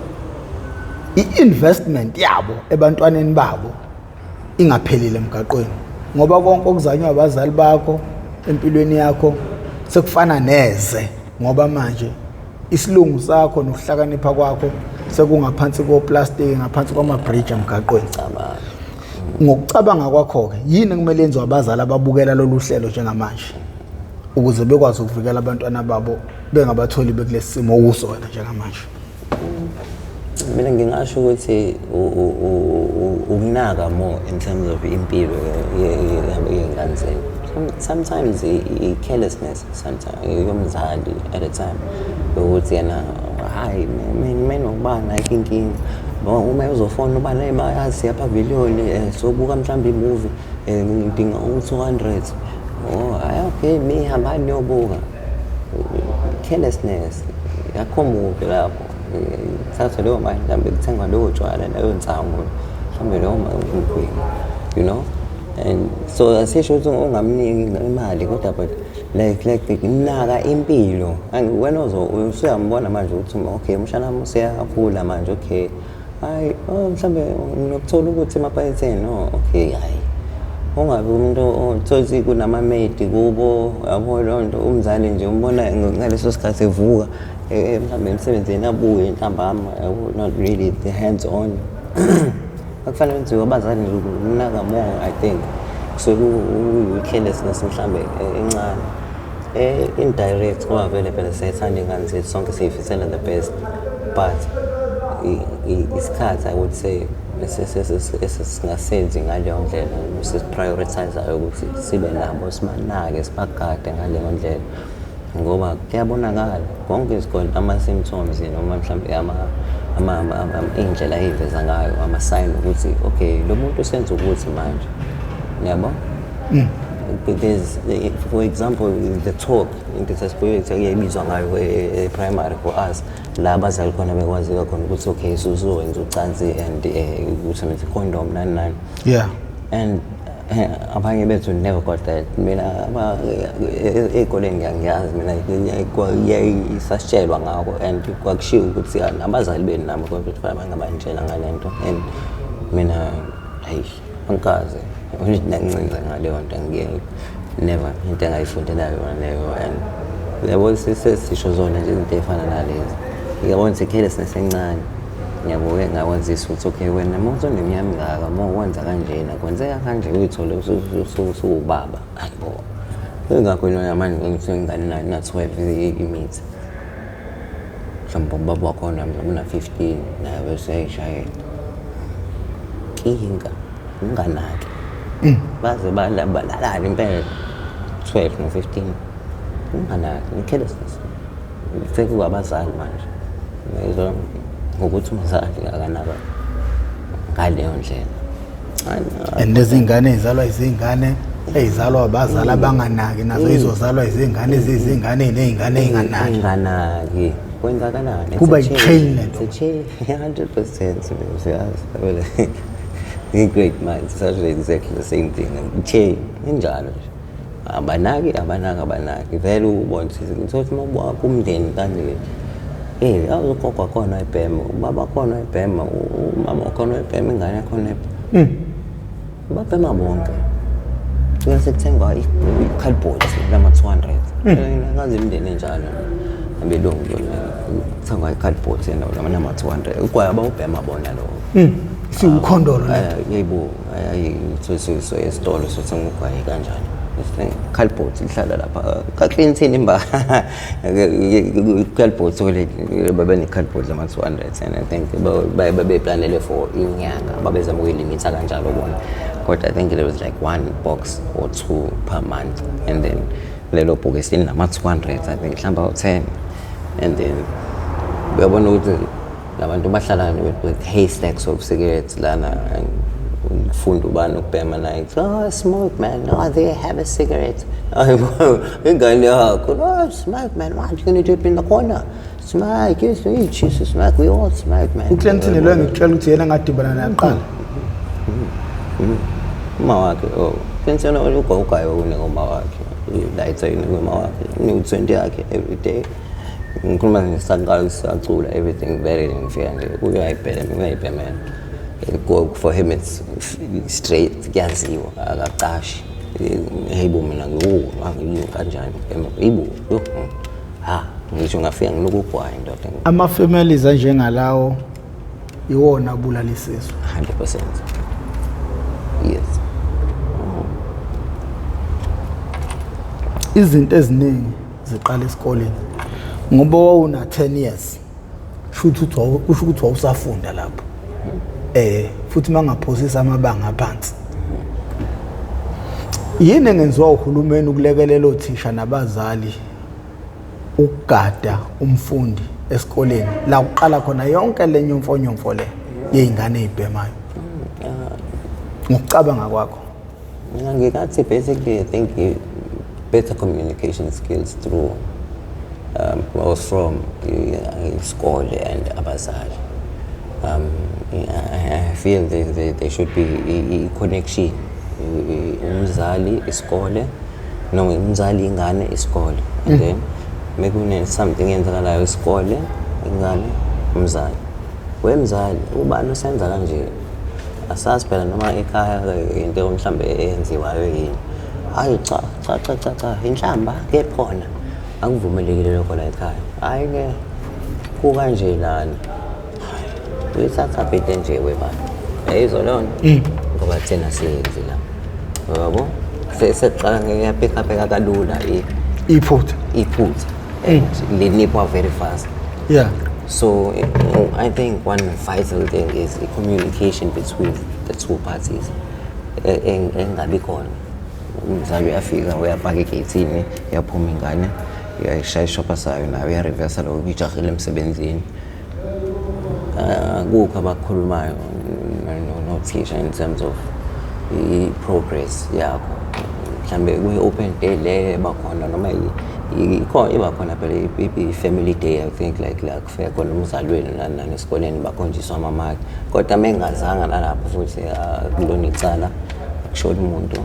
i-investment yabo ebantwaneni babo ingaphelile emgaqweni? Ngoba konke okuzanywa abazali bakho empilweni yakho sekufana neze, ngoba manje isilungu sakho nokuhlakanipha kwakho sekungaphansi koplastiki, ngaphansi kwama-bridge emgaqweni. Cabanga. Ngokucabanga kwakho-ke, yini ekumele yenziwe abazali ababukela lolu hlelo njengamanje ukuze bekwazi ukuvikela abantwana babo bengabatholi bekulesi simo okuso wena njengamanje? Mina ngingasho ukuthi ukunaka more in terms of impilo yey'ngane zenu. Sometimes i-carelessness sometimes yomzali at a time, ukuthi yena, hayi, mina nokubani ayikho inkinga. Uma uzofona ubani, hey, bayazi siya pavilion, sobuka mhlawumbe i-movie, ngidinga u-200. Oh, hayi, okay, mi hambani niyobuka. Carelessness yakho mubi lapho. Thatha leyo mali, mhlawumbe kuthengwa leyo tshwala, leyo nsangu, mhlawumbe leyo mgwinyo. And so asisho ukuthi ungamniki imali, kodwa but like naka impilo. Wena usuyambona manje ukuthi okay, umshana wami useyakhula manje, okay, hayi, oh, mhlambe ngiyokuthola ukuthi emaphaketheni, no, okay, hayi, ungabi umuntu othothi kunama-maid kubo, yabo leyo nto. Umzali nje umbona ngaleso sikhathi evuka mhlawumbe emsebenzini, abuye ntambama, yabo, not really the hands on akufanele kwenziwe abazali nje, ukunaka more. I think kusuke kuyi-carelessness mhlambe encane, indirect, ngoba vele phela siyayithanda iy'ngane zethu, sonke siyifisela the best, but isikhathi, I would say, esingasenzi ngaleyo ndlela sesi-prioritize-ayo ukuthi sibe nabo, sibanake, sibagade ngaleyo ndlela, ngoba kuyabonakala konke isikole, ama-symptoms noma mhlawumbe iy'ndlela ey'veza ngayo ama-sign ukuthi okay, lo muntu usenza ukuthi manje, yabo. There's, for example, the talk, into sesibuye kuyayibizwa ngayo e-primary for us, la abazali khona bekwaziwa khona ukuthi okay, suzowenza ucansi and usebenzisa i-condom, nani nani. And abanye bethu never got that. Mina ey'koleni ngiyazi mina sasitshelwa ngako and kwakushiwo ukuthi ah, nabazali benu nabo kodwa kufanele bangabanitshela ngale nto, and mina, hayi, angikaze nancinza ngaleyo nto. Ngike never into engayifundela yona leyo, and yabo, sesisho zona nje izinto ey'fana nalezi. Uyabona ukuthi carelessness encane. Ngiyabuke ngakwenzisa ukuthi okay, wena uma usuneminyaka emingaka, uma ukwenza kanjena kwenzeka kanje, uyithole usuwubaba. Hayibo, ingakho yona manje ngithiwa ingane na-12 imithi, mhlawumbe ubaba wakhona mhlawumbe una-15 naye bese eyayishayela. Inkinga unganaki, baze balalane impela 12 no-15, unganaki, i-carelessness. Sekuwabazali manje. Ngizwa ngokuthi umzali akanaka ngaleyo ndlela. And lezi ngane ey'zalwa izingane ey'zalwa abazali abanganaki nazo izozalwa izingane eziyizingane ney'ngane ey'nganaki. Enganaki, kwenzakalani? Kuba i-chain lento. It's a chain, 100%. Uyazi vele, i-great minds such exactly the same thing, chain injalo nje. Abanaki, abanaki, abanaki vele. Ubona ukuthi uma ubuka kumndeni kanje, awugogo wakhona wayebhema, ubaba wakhona wayebhema, umama wakhona wayebhema, ingane yakhona wayebhema, babhema bonke. Gcina sekuthengwa i-cardboard lama-200. Ngazi imindeni enjalo abelungu, kuthengwa i-cardboard nama-200, ugwayi abawubhema bona lowo. Siwukhondolo lento. Yebo, so esitolo sothenga ugwayi kanjani? Cardboard lihlala lapha ka-Clinton imba cardboard, so babe ne-cardboard lama-200, and I think babeplanele for inyanga, babezama ukuyilimitha kanjalo bona, kodwa I think it was like one box or two per month, and then lelo bhokisi linama-200, I think mhlawumbe awu-10, and then uyabona ukuthi labantu bahlala with haystacks of cigarettes lana, and ufunda ubani ukubhema naye, "Oh, smoke, man. Oh, there, have a cigarette." Ingane yakho, "Oh, smoke, man. What you gonna do in the corner? Smoke, yes, you choose to smoke. We all smoke, man." UClinton lo engikutshela ukuthi yena ngadibana naye kuqala. Uma wakhe, oh, Clinton ugayo unika uma wakhe lighter, unika uma wakhe, unika u-20 yakhe every day. Ngikhuluma ngisaqala sacula everything vele, ngifika nje uyayibhema, uyayibhemela. For him it's straight, kuyaziwa, akacashi. Hey bo, mina ngiwu kanjani, yibo yo, ha, ngisho ngafika nginuka ugwayi, ndoda. Ama-families anjengalawo iwona abulala isizwe. 100%, yes. Izinto eziningi ziqala esikoleni, ngoba wawuna 10 years, shuthi ukuthi kusho ukuthi wawusafunda lapho, futhi mangaphosisa amabanga aphansi. Yini engenziwa uhulumeni ukulekelela othisha nabazali ukugada umfundi esikoleni la kuqala khona yonke le nyomfonyomfo le yey'ngane ey'bhemayo, ngokucabanga kwakho? Mina ngingathi basically I think better communication skills through or from isikole and abazali. I feel there should be a connection. Umzali, isikole, noma umzali, ingane, isikole, and then mekune something eyenzakalayo, isikole, ingane, umzali. Wemzali, ubani usenza kanje? Asazi phela noma ekhaya into mhlambe eyenziwayo yini. Hayi, cha, cha, cha, cha, cha, inhlamba kephona akuvumelekile lokho la ekhaya. Hayi ke, kukanje lana, uyithatha bhede nje webani, yayizwa leyo nto, ngoba thina siyenzi la, yabo, seqala ngiyaphekapheka kalula iphutha. Iphutha and linipwa very fast. So I think one vital thing is the communication between the two parties. Engabi khona. Umzali uyafika, uyapaka egeyithini, uyaphuma ingane, uyayishaya ishopha sayo nayo, uyareversa lokho, ijahile emsebenzini. Akukho abakukhulumayo nothisha in terms of i-progress yakho. Mhlambe kwi-open day le ebakhona, noma ikhona, iba khona phela i-family day, I think, like la kufika khona umzali wenu nani nani esikoleni, bakhonjiswa amamaki, kodwa uma engazanga nalapho futhi, kulona icala, akushoni umuntu.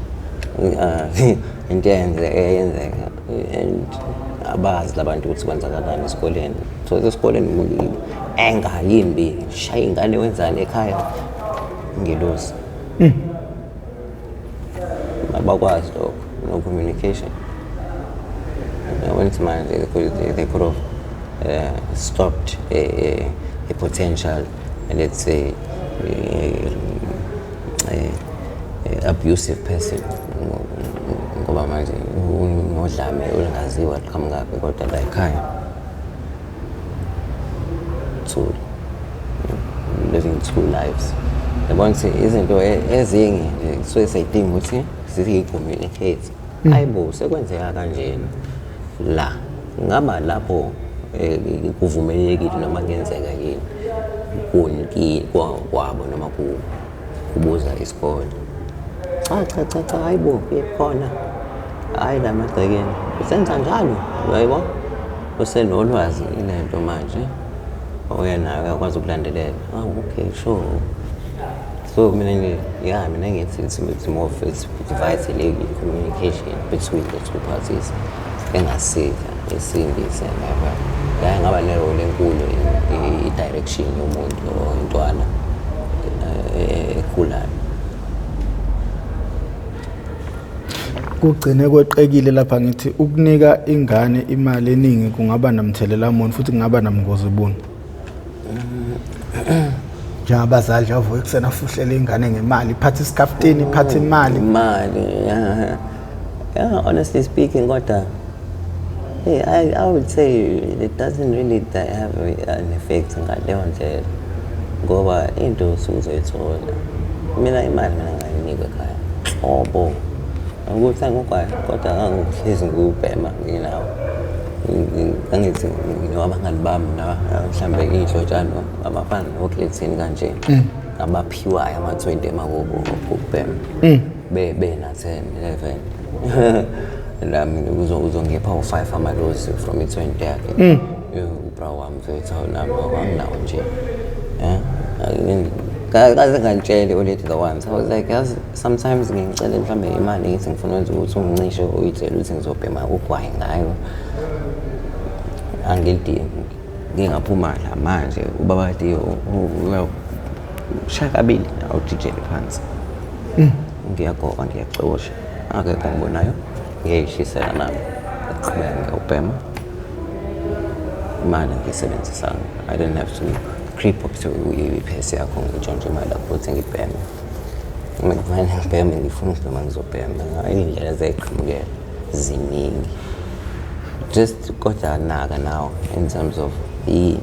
Into eyenzeka and abazi labantu ukuthi kwenzakalani esikoleni. So esikoleni enga yimbi, shaya ingane, wenzani, ekhaya ngelosi. Abakwazi lokho, no communication. Yabona ukuthi manje they could have stopped a potential, let's say, a abusive person, ngoba manje unodlame olungaziwa luqhamukaphi, kodwa la ekhaya two living two lives. Yabona ukuthi izinto ezinye nje kusuke seyidinga ukuthi siyi-communicate. Hayibo, sekwenzeka kanjena la, ngaba lapho kuvumelekile noma kuyenzeka yini kwabo noma kubuza isikole. Cha cha cha cha, hayibo, ikhona, hhayi la emagcekeni usenza njalo, uyayibo, usenolwazi ilento manje oyenayo, uyakwazi ukulandelela. Ah, okay, sure. So mina nje, yeah, mina ngithi it's more of it's vital i-communication between the two parties engasiza isindise ngapha la, ngaba ne-role enkulu i-direction yomuntu or intwana ekhulayo. Kugcine kweqekile lapha, ngithi ukunika ingane imali eningi kungaba namthelela muni futhi kungaba namngozi buni? Njengabazali nje, avuke ekuseni afuhlele ingane ngemali, iphathe isikhaftini, iphathe imali. Imali, yeah, honestly speaking, kodwa hey, I would say it doesn't really have an effect ngaleyo ndlela, ngoba into usuke uzoyithola. Mina imali mina ngayinikwa ekhaya nhlobo, ukuthi angugwayi, kodwa ngangihlezi ngiwubhema nginawo. Ngangithi nabangani bami mhlambe iy'hlotshana abafana noClayton kanje, abaphiwayo ama-20 emakubo ukubhema bena 10 11, nami uzongipha u-5 amalozi from i-20 yakhe ubra wami mfethu, nami anginawo nje. Yeah, kaze ngantshele ulethi the ones I was like, yazi, sometimes ngicele mhlambe imali, ngithi ngifuna ukwenza ukuthi ungincishe, uyitshele ukuthi ngizobhema ugwayi ngayo, angilidingi. Ngingaphuma la manje, ubaba Tiyo ushaya kabili, awujijele phansi, ngiyagoba, ngiyacosha, akekho ngibonayo, ngiyayishisela nami, ngiyaqhubeka ngiyawubhema. Imali angiyisebenzisanga. I didn't have to creep up to iphesi yakho ngitshontshe imali yakho ukuthi ngibheme. Uma kufanele ngibheme, ngifuna ukubhema, ngizobhema. Iy'ndlela ziyayiqhamukela ziningi, just kodwa naka nawe in terms of yini,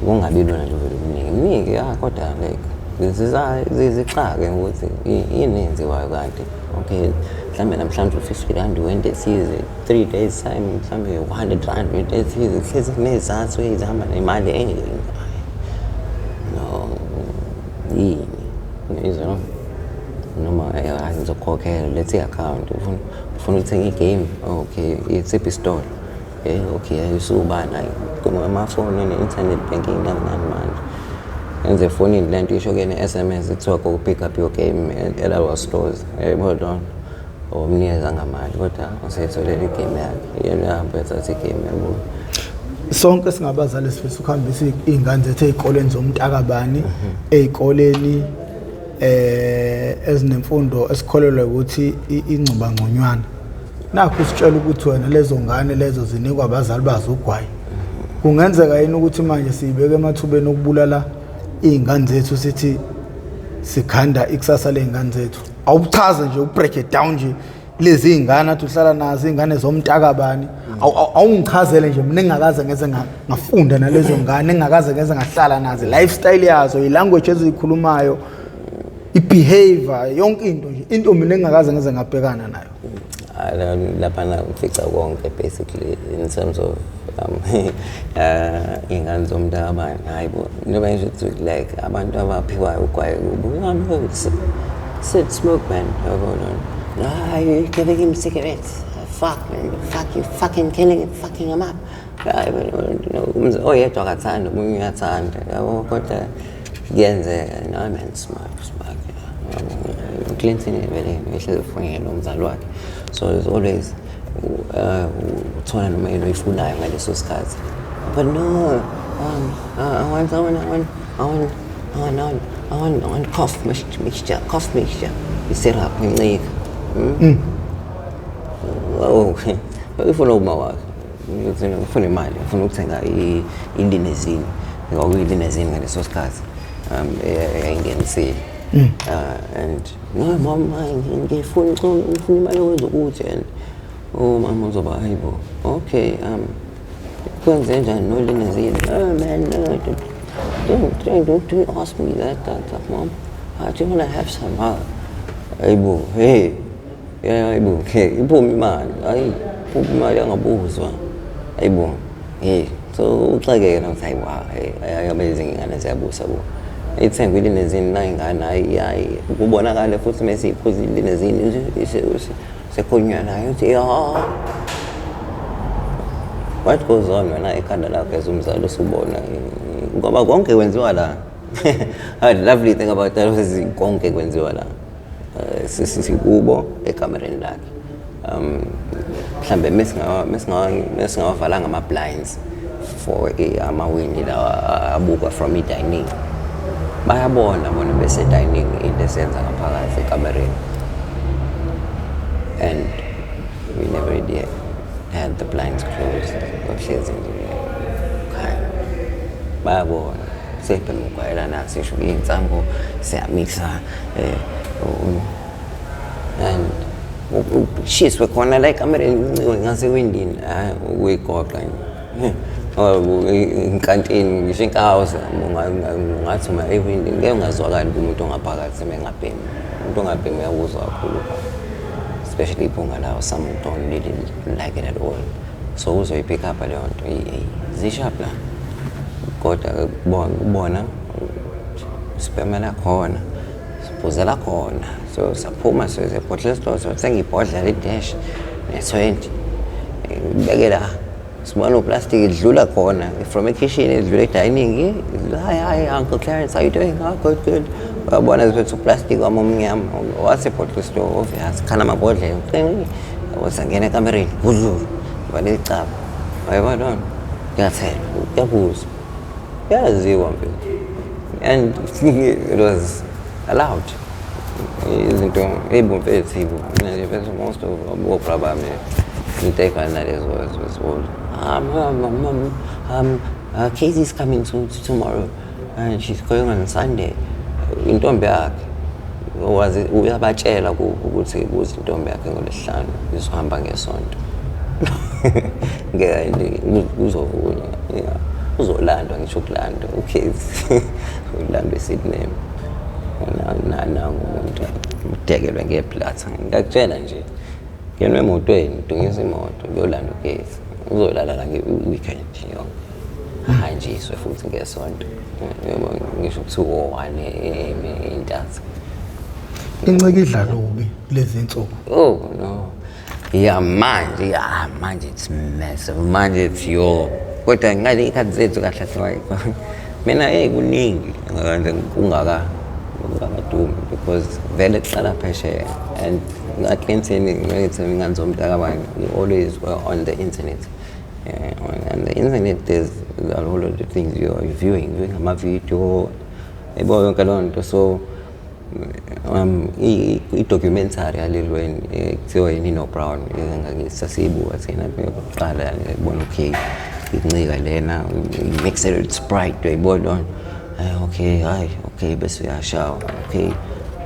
kungabi lona nje uvele umnike mnike, ya, kodwa like zixake ukuthi yini eyenziwayo kanti. Okay, mhlawumbe namhlanje u-R50 wento ethize, 3 days time mhlawumbe R100 wento ethize, hlezi kuney'zathu ey'hamba nemali no yini izwa noma hayi, ngizokukhokhela, let's i-account, ufuna ukuthenga i-game, okay, itsiphi isitolo? Okay, usubani amafoni ne-internet banking nani nani manje, enze efonini lento isho ke ne-SMS kuthiwa go pick up your game at our stores, yayibona lona omnikeza ngamali, kodwa useyitholele i-game yakhe, yena uyahamba uyathatha i-game yabo. Sonke singabazali sifisa ukuhambisa iy'ngane zethu ey'koleni zomntakabani, ey'koleni ezinemfundo esikholelwa ukuthi ingcuba ngconywana. Nakho usitshela ukuthi wena lezo ngane lezo zinikwa abazali bazo ugwayi. Kungenzeka yini ukuthi manje siyibeke emathubeni okubulala iy'ngane zethu, sithi sikhanda ikusasa ley'ngane zethu? Awuchaze nje, u-break it down nje, lezi iy'ngane athi uhlala nazo, iy'ngane zomntakabani. Awungichazele nje mina engingakaze ngeze ngafunda nalezo ngane, engingakaze ngeze ngahlala nazo, lifestyle yazo, i-language eziyikhulumayo, i-behavior, yonke into nje, into mina engingakaze ngeze ngabhekana nayo. Laphana ufica konke basically in terms of iy'ngane zomntakabani. Hayi bo, njengoba ngisho ukuthi like abantu abaphiwayo ugwayi kubo, no, no, sit, smoke, man, yabo. No, you're giving him cigarettes, fuck, man, fuck you, fucking killing him, fucking him up. Hayi bo, oyedwa akathandi, omunye uyathanda, yabo, kodwa kuyenzeka. No, man, smoke, smoke, yabo. Clinton vele ehlezi efonela umzali wakhe, so there's always uthola noma yini oyifunayo ngaleso sikhathi. But no, I want, I want, I want, I want, I want, I want, I want, I want cough mixture, cough mixture, i-syrup ngincika. Oh, ifuna uma wakhe. Ngithi ngifuna imali, ngifuna ukuthenga iLinezini, kwakuyiLinezini ngaleso sikhathi eyayingenisile. And no mama, ngifuna ngifuna imali yokwenza ukuthi, and umama uzoba, "Hayibo, okay, kwenze njani noLinezini?" "Oh man, no, don't ask me that, mom. I just want to have some, huh?" Hayibo, hey, yeah, hayibo, hey, iphume imali, hayi, iphume imali angabuzwa. Hayibo, hey, so uxakeke nathi, hayi, wow, hey, ayabe ingane ziyabusa kubo. Ithengwe iLinezini na ingane, hayi hayi, kubonakale futhi mase iphuza iLinezini sekhulunywa nayo uthi ya, what goes on wena ekhanda lakho as umzali usubona, ngoba konke kwenziwa la. The lovely thing about that was konke kwenziwa la. Sikubo ekamereni lakhe, mhlambe mesingawavalanga ama-blinds for amawindi lawa abuka from i-dining, bayabona bona bese-dining into esenza ngaphakathi ekamereni. And we never really had the blinds closed, kwakuhlezi nje khanya, bayabona sebhema ugwayela nathi sisho iy'nsangu siyamixa and ushiswe khona la ekamereni, uncike ngasewindini, hhayi ukuyigoqa nje inkantini, ngisho inkawuza ungathi uma ewindini ngeke ungazwakali kumuntu ongaphakathi mengabhemi. Umuntu ongabhemi uyakuzwa kakhulu, especially iphunga lawo. Some don't really like it at all, so uzoyi-pick up leyo nto zishap la, kodwa kubona sibhemela khona, siphuzela khona. So saphuma size ebhodlela esitolo, sothenga ibhodlela i-dash ne-20, beke la, sibona uplastic idlula khona from ekhishini, idlula e-dining. "Hi, hi, Uncle Clarence, how you doing?" "Oh, good, good." Uyabona ziphethe uplastic wami omnyama wasebhodlela store, obvious khala amabhodlela, sangena ekamereni, gudlu vale icaba, wayebona kuyathela, kuyaphuzwa, kuyaziwa mfethu, and it was allowed. Izinto ey'bo mfethu, yibo mina nje mfethu, most of obra bami, into ey'fana nalezo was all Casey's coming to tomorrow and she's going on Sunday. Intombi yakhe wazi uyabatshela ukuthi kuze intombi yakhe ngolwesihlanu, izohamba ngesonto, ngeke kuzovunywa, yeah, uzolandwa, ngisho ukulandwa uCasey, ulandwa eSydney nangu umuntu udekelwe ngeplata, ngiyakutshela nje, ngenwe emotweni, udungisa imoto kuyolanda uCasey, uzolala la nge-weekend yonke, ahanjiswe futhi ngesonto. Yabo, ngisho kuthiwa o-1 intatha. Incike idla lubi kulezi insuku. Oh no. Yeah, manje, yeah, manje it's massive. Manje it's yo. Kodwa ngale ikhathi zethu kahle kahle mina, hey, kuningi ngakwenza kungakadumi because vele kuqala phesheya, and ngaqiniseni ngithi ingane zomntakabani, we always were on the internet. Yeah, on the internet there's a whole lot of things you're viewing ama-video, yabo, yonke leyo nto. So i-documentary yalelweni kuthiwa Nino Brown, sasiyibuka thina kuqala, ngibona okay, incika lena, mix it with Sprite, uyayibona, okay, hayi, okay, bese uyashawa, okay,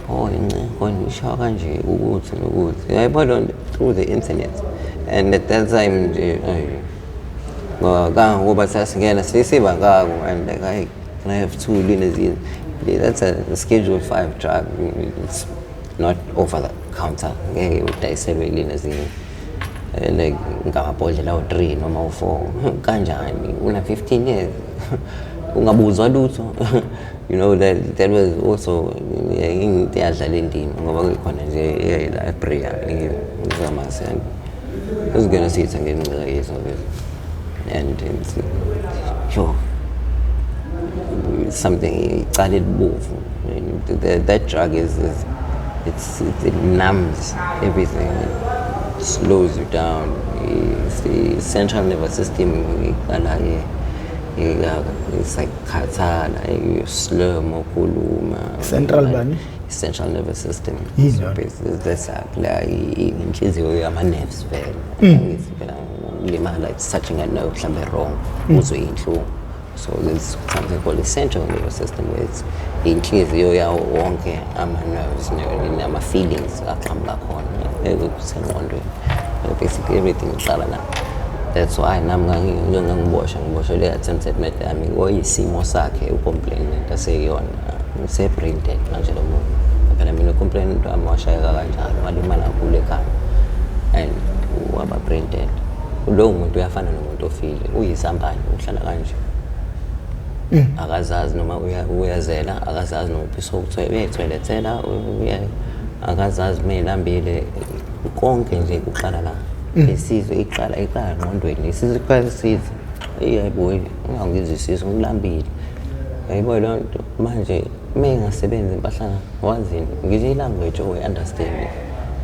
oh, incika khona ishawa kanje ukuthi nokuthi, uyayibona, through the internet. And at that time nje, ayi, kangangokuba sasingena sisiba ngako and like, "Hey, can I have two Linezine?" That's a schedule 5 drug. It's not over the counter, ngeke udayiselwe iLinezine like ngamabhodlela awu-3 noma awu-4 kanjani, una 15 years ungabuzwa lutho. That was also into eyadlala indima, ngoba kukhona nje e-library ngizamasi and uzingena sithi ngencika yeso and it's sure something, icala elibovu. That drug is it's it, it numbs everything, it slows you down. It's the central nervous system iqala it's like khathala, you slow mokhuluma. Central bani? Central nervous system. Yini So yona? basically that's la inhliziyo yama-nerves vele. Angithi phela limala, it's touching a nerve mhlambe wrong, uzwe inhlungu. So there's something called the central nervous system, where it's inhliziyo yawo wonke ama-nerves nama-feelings aqhamuka khona kusengqondweni. Basically everything iqala la. That's why nami ngangiboshwa, ngiboshelwe i-attempted murder yami, ngoyisimo sakhe u-complainant aseyiyona, use-brain dead manje lo muntu. Phela mina u-complainant wami washayeka kanjalo, walimala kakhulu ekhanda and waba brain dead. Lowo muntu uyafana nomuntu ofile, uyisambane, uhlala kanje, akazazi noma uyazela, akazazi noma uphisa uyayithoyilethela, akazazi uma elambile. Konke nje kuqala la. Isizwe iqala engqondweni, isizwe kuqala sithi, yebo, ungangizwa isisu, ngilambile, yayibona leyo nto. Manje uma engasebenzi impahlana wazini, ngisho i-language oyi-understand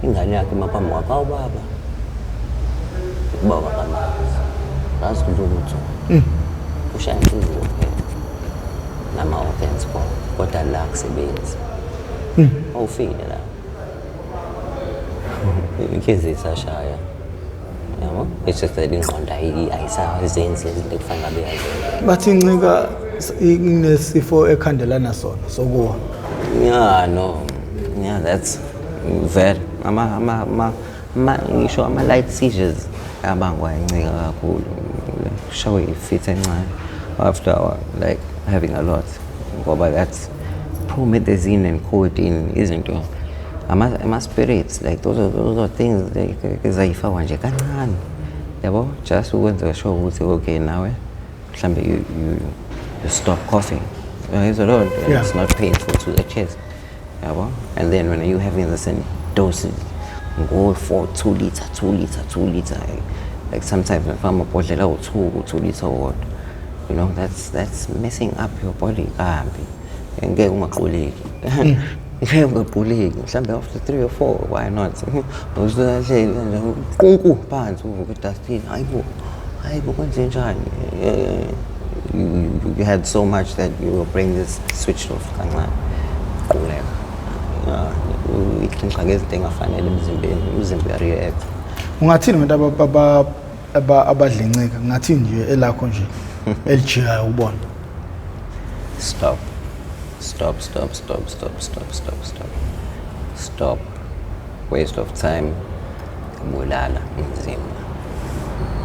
ingane yakhe maphambi kwakho, awu baba, ubaba kamazi, akazi lutho, ushaya inhliziyo kuphela nama-organs khona, kodwa la kusebenzi, awufile la, inhliziyo isashaya, yabo. It's just that ingqondo ayisazenzi izinto ekufanele ngabe iyazenza. Bathi incika inesifo ekhandelana sona sokuwa. Yeah, no, yeah, that's very ama ama ama ama ngisho ama light seizures abangwa incika kakhulu, kushawe i-fit encane after like having a lot, ngoba that's promethazine and codeine, izinto ama spirits, like those are things like ezayifakwa nje kancane, yabo, just ukwenza sure ukuthi okay, nawe mhlambe you stop coughing, uyayizwa leyo nto? It's not painful to the chest, yabo. And then when you having the same doses ngo 4 2 liter, 2 liter, 2 liter, like sometimes ngifaka amabhodlela awu-2 ku-2 liter owodwa, that's messing up your body kambi. Ngeke ungaquleki, ngeke ungaquleki mhlambe after 3 or 4, why not? Usukahleli kanje, qunku phansi, uvuka edustini, hayibo, hayibo, kwenze njani? You had so much that your brain just switched off kancane, quleka. Yeah, ihlinqa ngezinto engafanele emzimbeni, umzimba uya-react. Ungathini ngabantu abadla incika? Ngathini nje elakho nje elijikayo ubona? Stop, stop, stop, stop, stop, stop, stop, stop, stop. Waste of time, bulala umzimba.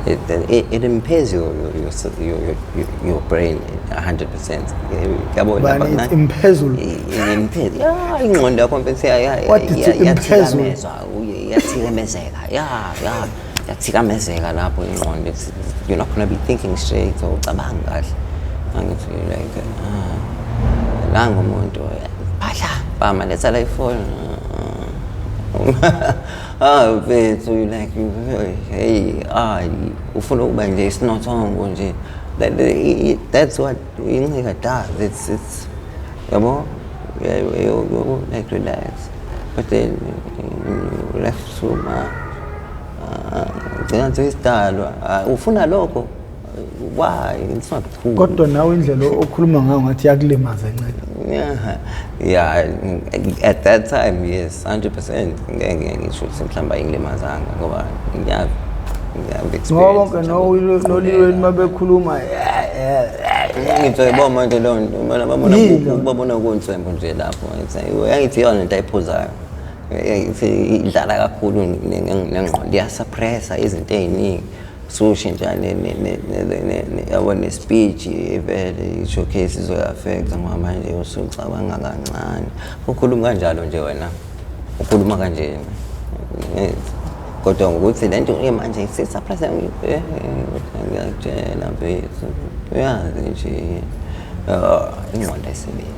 It impairs your brain 100%, yabo. Bani, it impairs Impairs, yeah, ingqondo yakho mfethu. What did you impairs? Iyathikamezeka, yeah, iyathikamezeka lapho ingqondo. You're not gonna be thinking straight or ucabanga kahle, angithi? Like, ah, la ngumuntu phahla bama letha la ifoni, ah mfethu, you like you, hey, ah, ufuna ukuba nje isinothongo nje. That's what incika does. It's yabo, yeah, you like relax, but then you left to ma gcina nje isidalwa. Ah, ufuna lokho, why? It's not cool. Kodwa nawe indlela okhuluma ngayo ngathi yakulimaza incika. Yeah, at that time, yes, 100%. Ngeke ngisho ukuthi mhlawumbe ayingilimazanga, ngoba Ngoba bonke noliweni mabekhuluma. Ngithi uyayibona manje leyo nto, bona babona Yini leyo? Babona kunswembu nje lapho. Ngithi angithi iyona into ayiphuzayo. Ngithi idlala kakhulu nengqondo, iyasuppressa izinto ey'ningi. Sushintsha yabo, ne-speech vele i-showcase izoyi-affect-a, ngoba manje usucabanga kancane. Ukhuluma kanjalo nje wena. Ukhuluma kanje. Kodwa ngokuthi le nto manje isuppressa, ngiyakutshela mfethu. Uyazi nje. Ingqondo ayisebenzi.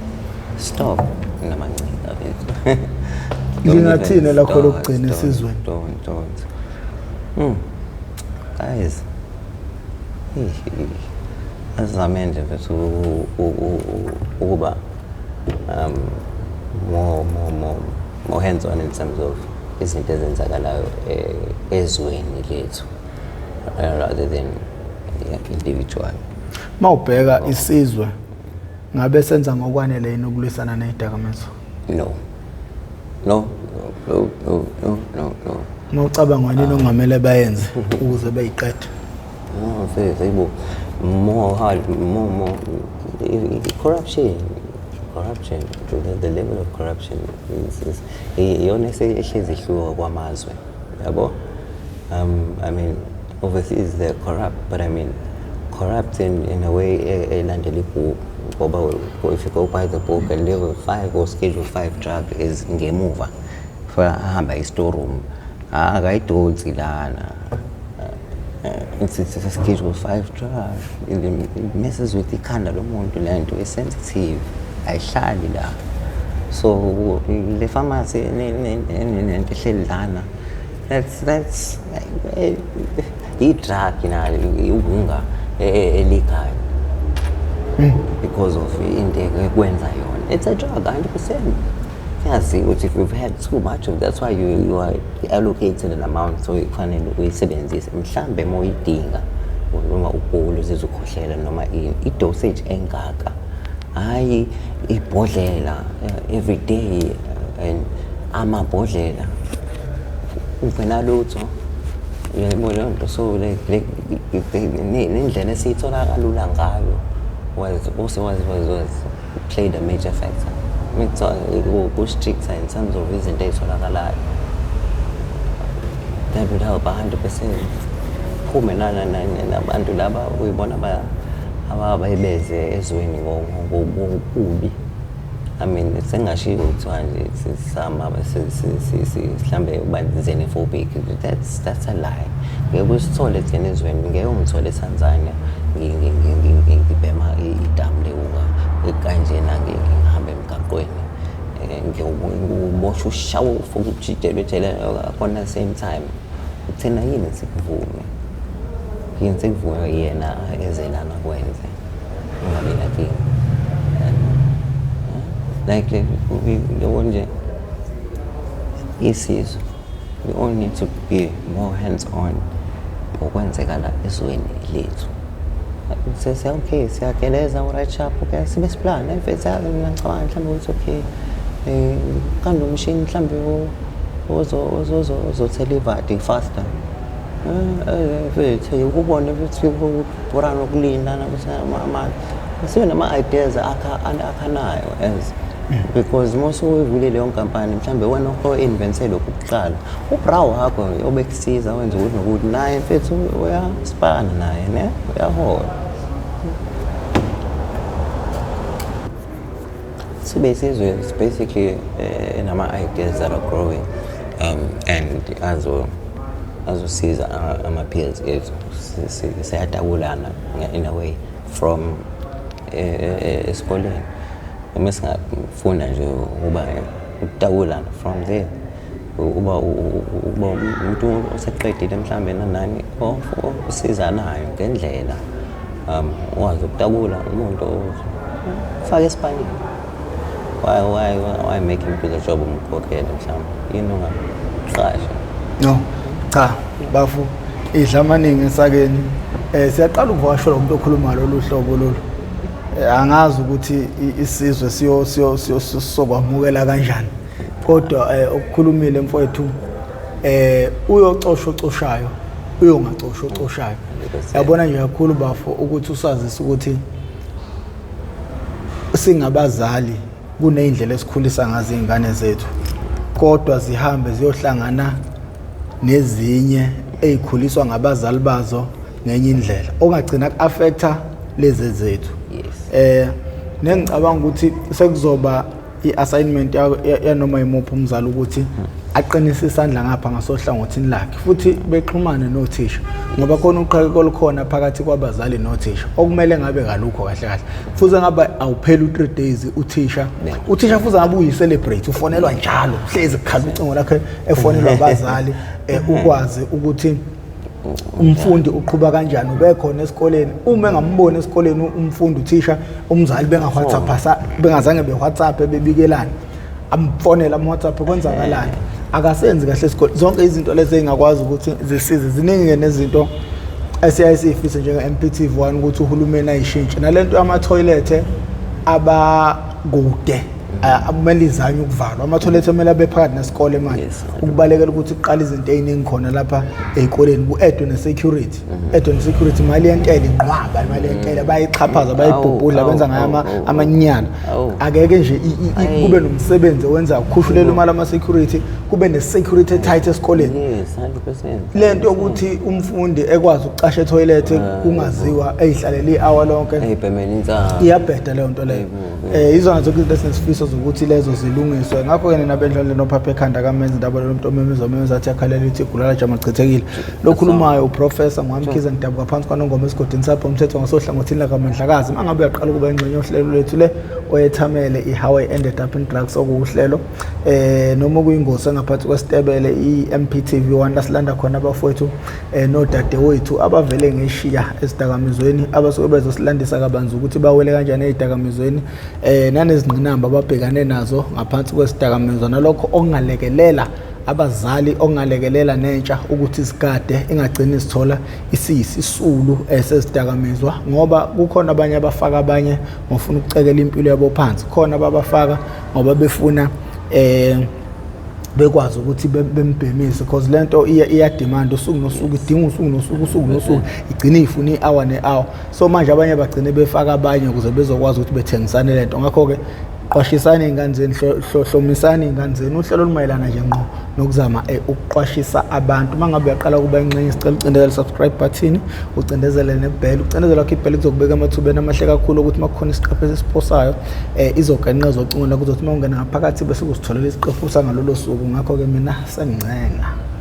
Stop namancika, mfethu. Lingathini lakho lokugcina esizweni? Don't, don't. Guys. Azame nje mfethu ukuba more hands on in terms of izinto ezenzakalayo ezweni lethu, rather than, yeah, individual. Mawubheka isizwe, ngabe senza ngokwanele yini ukulwisana nezidakamizwa? No. No, no, no, no, no, no. Mawucabanga wena, into ongamele bayenze ukuze beyiqede? Mfethu, ayibo, more hard, more, more corruption, corruption, the level of corruption is iyona ehlezi ihluka kwamazwe, yabo. I mean, overseas they're corrupt, but I mean, corrupt in a way elandela ibhuku, ngoba if you go by the book, a level 5 or schedule 5 drug is ngemuva, ahamba i-storeroom, akayidonsi lana. It's a schedule 5 drug. It messes with ikhanda lomuntu, lento is sensitive, ayihlali la. So le pharmacy nento ehleli lana, that's i-drug na iwunga elikhaya because of into ekwenza yona. It's a drug 100%. Yazi ukuthi if you've had too much of, that's why you are allocated an amount, so kufanele uyisebenzise mhlambe uma uyidinga, noma ugula uzizwa ukhohlela, noma ini, i-dosage engaka, hhayi ibhodlela every day and amabhodlela ungenalutho, uyayibona leyo nto. So like nendlela esiyithola kalula ngayo was also was played a major factor. Ku-stricter in terms of izinto ey'tholakalayo, that would help 100%. Phume nabantu laba uyibona abayibeze ezweni ngobubi. I mean, sengashiwo kuthiwa nje sama mhlambe uba xenophobic, that's a lie. Ngeke usithole thina ezweni, ngeke ungithole eTanzania ngibhema idamu lewunga kanjena, ngihambe emgaqweni ngiboshwa, ushawe, ufuke ujidelwe ejele khona. Same time thina yini sikuvume, yini sikuvume yena eze lana kwenze ungabi nankinga, like yabo nje isizwe, we all need to be more hands on ngokwenzeka la ezweni lethu. Sese okay, siyageleza, u-right sharp, okay, sibe siplan mfethu. Yazi mina ngicabanga mhlawumbe ukuthi okay, kanti umshini mhlawumbe ozothela ivadi faster, mfethu, ukubone ukuthi urana ukulinda sibe nama-ideas akhanayo as because uma usuyivule leyo nkampani, mhlawumbe wena o-invente lokhu kuqala, ubra wakho obekusiza wenza ukuthi nokuthi naye mfethu uyaspana naye ne uyahola. Sibe isizwe is basically enama-ideas that are growing and azosiza ama-peers ethu. Siyadakulana in a way from esikoleni, uma singafunda nje ukuba ukutakulana from there, uba umuntu oseqedile mhlambe nanani osizanayo ngendlela, wazi ukutakula umuntu ufake esipanini. Why make him do the job umkhokhele? Mhlawumbe yini ungaqasha? No, cha bafu, idla amaningi esakeni. Siyaqala ukuvakashelwa umuntu okhuluma lolu hlobo lolu. Angazi ukuthi isizwe siyo siyo siyo sokwamukela kanjani, kodwa okukhulumile mfowethu, uyocosha ocoshayo, uyongacosha ocoshayo. Yabona nje kakhulu bafo ukuthi usazise ukuthi singabazali kuneyindlela esikhulisa ngazo izingane zethu, kodwa zihambe ziyohlangana nezinye ey'khuliswa ngabazali bazo ngenye indlela ongagcina ku-affecta lezi zethu. Nengicabanga ukuthi sekuzoba i-assignment yanoma yimuphi umzali ukuthi aqinise isandla ngapha ngasohlangothini lakhe, futhi bexhumane nothisha, ngoba khona uqhekeko olukhona phakathi kwabazali nothisha okumele ngabe kalukho kahle kahle. Futhi ngabe awupheli u-3 days uthisha, uthisha futhi ngabe uyi-celebrate, ufonelwa njalo, hlezi kukhala ucingo lakhe efonelwa abazali, ukwazi ukuthi umfundi uqhuba kanjani, ubekhona esikoleni. Uma engamboni esikoleni umfundi, uthisha, umzali benga-WhatsApp, bengazange be-WhatsApp bebikelana, amfonele, am-WhatsApp, kwenzakalani, akasenzi kahle esikoleni. Zonke izinto lezi ey'ngakwazi ukuthi zisize ziningi-ke, nezinto esiyaye siyifise njenge-MPTV 1 ukuthi uhulumeni ayishintshe, nalento yamathoyilethe abakude. Kumele izanywe ukuvalwa amathoyilethi, kumele abe phakathi nesikole manje, ukubalekela ukuthi kuqale izinto ey'ningi khona lapha ey'koleni, ku-addwe ne-security, addwe ne-security. Imali yentela inqwaba, imali yentela bayayixhaphaza, bayayibhubhudla, benza ngayo amanyala. Akeke nje kube nomsebenzi owenza kukhushulelwe imali ama-security, kube ne-security e-tight esikoleni. Yes, 100%. Le nto yokuthi umfundi ekwazi ukucasha ethoyilethe kungaziwa, eyihlalele i-hour lonke, Eyibhemela insangu. Iyabheda leyo nto leyo. Izona zonke izinto esinesifiso zokuthi lezo zilungiswe. Ngakho-ke nina bendlondle nophapha ekhanda kamenzi ndaba lo muntu omemeza omemeza athi akhalela ithi igulala jamachithekile. Lokhulumayo uprofessor ngwamkhize, ngidabuka phansi kwanongoma esigodini sapho umthetho ngasohlangothini lakamandlakazi. Uma ngabe uyaqala ukuba ingxenye yohlelo lethu le oyethamele i-How I Ended Up in Drugs, okuwuhlelo noma kuyingosi engaphansi kwesitebele i-MPTV 1, lasilanda khona abafowethu nodadewethu abavele ngeshiya ezidakamizweni, abasuke bezosilandisa kabanzi ukuthi bawele kanjani ey'dakamizweni, nanezingqinamba ababhekane nazo ngaphansi kwesidakamizwa, nalokho okungalekelela abazali, okungalekelela nentsha ukuthi isigade ingagcini isithola isiyisisulu sezidakamizwa, ngoba kukhona abanye abafaka abanye ngofuna ukucekela impilo yabo phansi, khona ababafaka ngoba befuna bekwazi ukuthi bembhemise, because lento iya demand usuku nosuku, idinga usuku nosuku, usuku nosuku, igcine ifuna i-hour ne-hour. So manje abanye bagcine befaka abanye ukuze bezokwazi ukuthi bethengisane lento. Ngakho-ke qwashisani iy'ngane zenu, hlomisani iy'ngane zenu. Uhlelo olumayelana nje ngqo nokuzama ukuqwashisa abantu. Uma ngabe uyaqala ukuba ingxenye, sicela ucindezele subscribe button, ucindezele nebell. Ucindezela kwakho ibell kuzokubeka emathubeni amahle kakhulu ukuthi uma kukhona isiqephu esisiphosayo, izogenqeza ocingweni lakho, uzothi uma ungena ngaphakathi bese uzitholela isiqephu sangalolo suku. Ngakho-ke mina sengincenga.